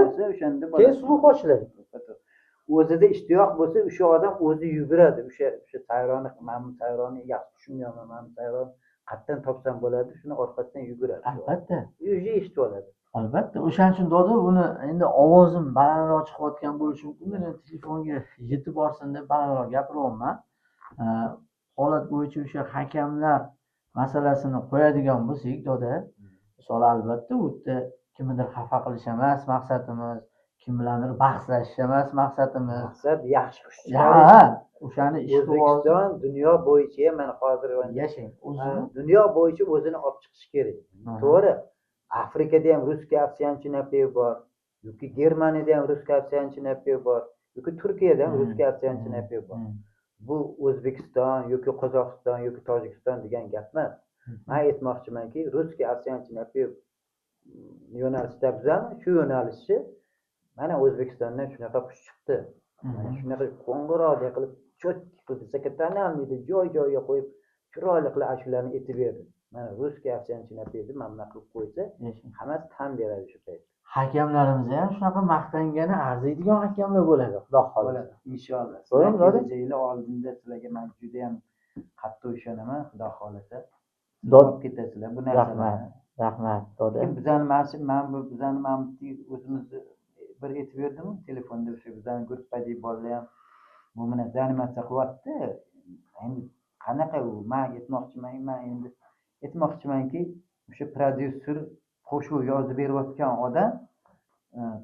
[SPEAKER 1] keyin suvi qochiladi.
[SPEAKER 2] O'zida ishtiyoq bo'lsa, o'sha odam o'zi yuguradi. O'sha sayroni, mana bu sayroni yaxshi tushunmayapman, mana bu sayroni qayerdan topsam bo'ladi, shuni orqasidan yuguradi.
[SPEAKER 1] Albatta.
[SPEAKER 2] O'zi eshitib oladi.
[SPEAKER 1] Albatta. O'shaning uchun doda buni endi ovozim balandroq chiqayotgan bo'lishi mumkin. Endi telefonga yetib borsin deb balandroq gapiryapman. Holat bo'yicha o'sha hakamlar masalasini qo'yadigan bo'lsak, doda, misol albatta u yerda kimnidir xafa qilish emas maqsadimiz, kim bilandir bahslashish emas maqsadimiz.
[SPEAKER 2] Maqsad yaxshi qush chiqarish.
[SPEAKER 1] Ha, o'shani ishqiboz
[SPEAKER 2] O'zbekiston dunyo bo'yicha mana hozir
[SPEAKER 1] yashang o'zini.
[SPEAKER 2] Dunyo bo'yicha o'zini olib chiqish kerak. To'g'ri. Afrikada ham русский овсянчий напев bor, yoki Germaniyada ham русский овсянчий напев bor, yoki Turkiyada ham русский овсянчий напев bor. Bu O'zbekiston yoki Qozog'iston yoki Tojikiston degan gap emas. Men aytmoqchimanki, русский овсянчий напев yo'nalishida bizami, shu yo'nalishni mana O'zbekistondan shunaqa qush chiqdi. Mana shunaqa qo'ng'iroqdek qilib, cho'tki qilib, высокотональныйda joy-joyiga qo'yib, chiroyli qilib ashularni aytib berdi. Mana русский овсянчий напев ni mana bunaqa qilib qo'ysa, hammasi tan beradi shu payt.
[SPEAKER 1] Hakamlarimiz ham shunaqa maqtangani arziydigan hakamlar bo'ladi, Xudo xohlasa.
[SPEAKER 2] Inshaalloh.
[SPEAKER 1] To'g'rimi, doda?
[SPEAKER 2] Kelajak oldinda sizlarga men juda ham qattiq ishonaman, Xudo xohlasa.
[SPEAKER 1] Dod
[SPEAKER 2] Olib ketasizlar bu narsalarni.
[SPEAKER 1] Rahmat, rahmat doda.
[SPEAKER 2] Lekin bizani mana shu mana bu bizani mana bu o'zimizni bir aytib berdimu telefonda o'sha bizani gruppadagi bolalar ham bu bilan заниматься qilyapti. Endi qanaqa u? Men aytmoqchiman, men endi aytmoqchimanki, o'sha prodyuser qo'shiq yozib berayotgan odam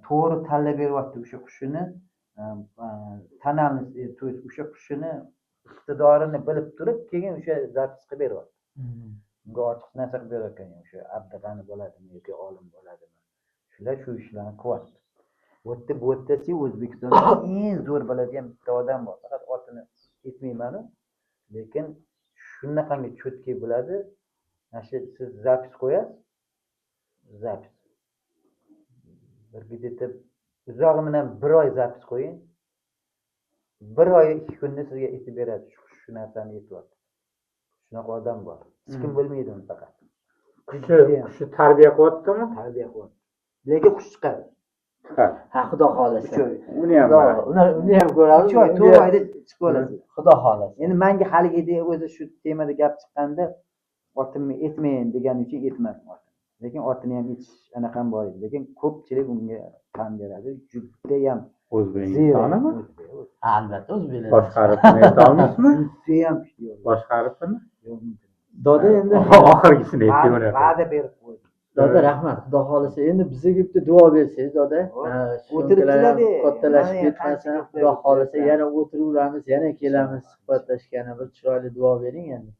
[SPEAKER 2] to'g'ri tanlab beryapti o'sha qushini, тональность, то есть o'sha qushini iqtidorini bilib turib, keyin o'sha запись qilib beryapti. Unga ortiq narsa qilib berayotgan yo'q. O'sha Abdig'ani bo'ladimi yoki olim bo'ladimi? Shular shu ishlarni qilyapti. Bu yerdachi O'zbekistonda eng zo'r biladigan bitta odam bor. Faqat otini aytmayman-u, lekin shunaqangi cho'tki bo'ladi. Mana shu siz запись qo'yasiz. Запись. Bir где-то uzog'i bilan bir oy запись qo'ying. Bir oy 2 kunda sizga aytib beradi. Shu narsani aytyapti. Shunaqa odam bor. Hech kim bilmaydi uni faqat.
[SPEAKER 3] Qushi tarbiya qilyaptimi?
[SPEAKER 2] Tarbiya qilyapti. Lekin qush chiqadi.
[SPEAKER 3] Chiqadi.
[SPEAKER 1] Ha, Xudo xohlasa.
[SPEAKER 2] 3 oy.
[SPEAKER 3] Uni ham
[SPEAKER 1] Uni ham ko'ramiz.
[SPEAKER 2] 3 oy, 4 oyda chiqib olasiz.
[SPEAKER 1] Xudo xohlasa.
[SPEAKER 2] Endi menga haligida o'zi shu temada gap chiqqanda otimni aytmayin degani uchun aytmadim otini. Lekin otini ham aytish anaqam bor edi. Lekin ko'pchilik unga tan beradi. Judayam
[SPEAKER 3] O'zbek
[SPEAKER 2] ziyrak.
[SPEAKER 3] insonimi?
[SPEAKER 2] O'zbek.
[SPEAKER 1] Albatta o'zbeklar.
[SPEAKER 3] Boshqa harfini ayta olmaysizmi?
[SPEAKER 2] Judayam kuchli.
[SPEAKER 3] Boshqa harfini?
[SPEAKER 2] Yo'q, mumkin.
[SPEAKER 1] Doda endi
[SPEAKER 3] oxirgisini aytib
[SPEAKER 2] Va'da berib qo'ydi.
[SPEAKER 1] Doda rahmat. Xudo xohlasa endi bizga bitta duo bersangiz doda.
[SPEAKER 2] O'tiribsizlar-da.
[SPEAKER 1] Kattalashib
[SPEAKER 2] Mana
[SPEAKER 1] ketmasin.
[SPEAKER 2] qancha
[SPEAKER 1] Xudo xohlasa
[SPEAKER 2] o'tiribsizlar.
[SPEAKER 1] yana o'tiraveramiz, yana kelamiz suhbatlashgani bir chiroyli duo bering endi.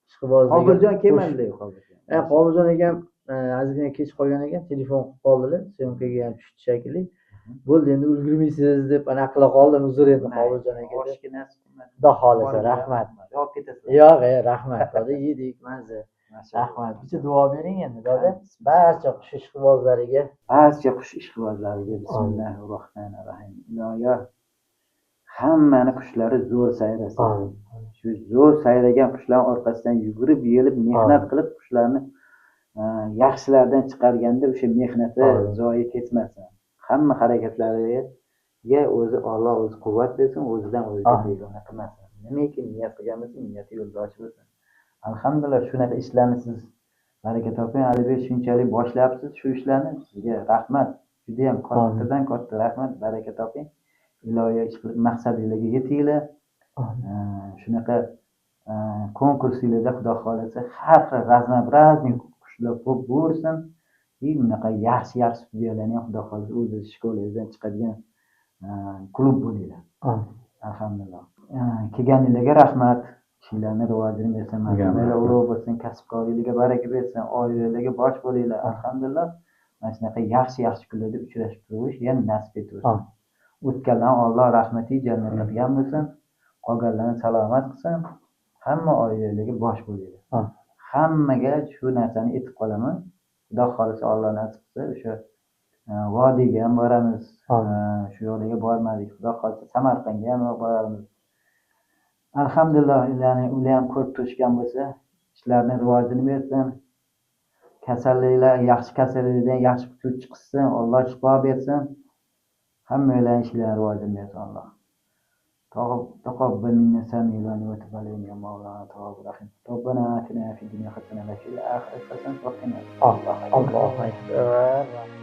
[SPEAKER 1] Ishqibozligi.
[SPEAKER 2] Qobiljon kelmadi, Qobiljon.
[SPEAKER 1] Qobiljon akam ozgina kech qolgan ekan, telefon qilib qoldilar, syomkaga ham tushdi shekilli. Bo'ldi endi ulgurmaysiz deb anaqa qila qoldim, uzr endi Qobiljon aka.
[SPEAKER 2] Oshga nasib qilmadi.
[SPEAKER 1] Xudo xohlasa rahmat.
[SPEAKER 2] Olib ketasizlar.
[SPEAKER 1] Yo'q, rahmat doda, yedik mazza. Rahmat. Bitta duo bering endi doda. Barcha qush ishqibozlariga.
[SPEAKER 2] Barcha qush ishqibozlariga bismillahir rohmanir rohim. Iloyo Hammani qushlari zo'r sayrasin.
[SPEAKER 1] Amin.
[SPEAKER 2] Shu zo'r sayragan qushlarni orqasidan yugurib yelib mehnat qilib qushlarni yaxshilardan chiqarganda o'sha mehnati
[SPEAKER 1] Amin.
[SPEAKER 2] Zoyi ketmasin. Hamma harakatlariga o'zi Olloh o'zi quvvat bersin, o'zidan o'ziga
[SPEAKER 1] Amin.
[SPEAKER 2] Begona qilmasin. Nimaiki niyat qilgan bo'lsa, niyati yo'ldoshi bo'lsin. Alhamdulillah, shunaqa ishlarni siz baraka toping, Alibek, shunchalik boshlayapsiz shu ishlarni. Sizga rahmat. Judayam kattadan katta rahmat, baraka toping. Ilohiy ish qilib maqsadinglarga yetinglar.
[SPEAKER 1] Amin.
[SPEAKER 2] Shunaqa konkursinglarda Xudo xohlasa har xil разнообразный qushlar ko'p bo'lsin. И bunaqa yaxshi yaxshi sudyalarni ham Xudo xohlasa o'zi школа ngizdan chiqadigan klub bo'linglar.
[SPEAKER 1] Amin.
[SPEAKER 2] Alhamdulillah. Kelganinglarga rahmat. Ishinglarni rivojini bersin, martabalar ulug' bo'lsin, kasbkorlikka baraka bersin, oilalarga bosh bo'linglar. Alhamdulillah. Mana shunaqa yaxshi yaxshi kunlarda uchrashib turish yana nasib etaversin.
[SPEAKER 1] Amin.
[SPEAKER 2] O'tganlarni Alloh rahmati jannatga qilgan bo'lsin, qolganlarni salomat qilsin. Hamma oilalarga bosh bo'linglar.
[SPEAKER 1] Amin.
[SPEAKER 2] Hammaga shu narsani aytib qolaman. Xudo xohlasa, Alloh nasib qilsa o'sha vodiyga ham boramiz.
[SPEAKER 1] Amin.
[SPEAKER 2] Shu yoqlarga bormadik. Xudo xohlasa Samarqandga ham boramiz. Alhamdulillah, ya'ni ular ham ko'rib turishgan bo'lsa, ishlarni rivojini bersin. Kasalliklar, yaxshi kasalliklardan yaxshi qutulib chiqishsin, Alloh shifo bersin. Hammanglarning ishlarini rivojini bersin Alloh. تقبل منا سميع العليم وتب علينا يا مولانا تواب رحيم. ربنا آتنا في الدنيا حسنة وفي الآخرة حسنة وقنا
[SPEAKER 1] Allah. Allohu akbar.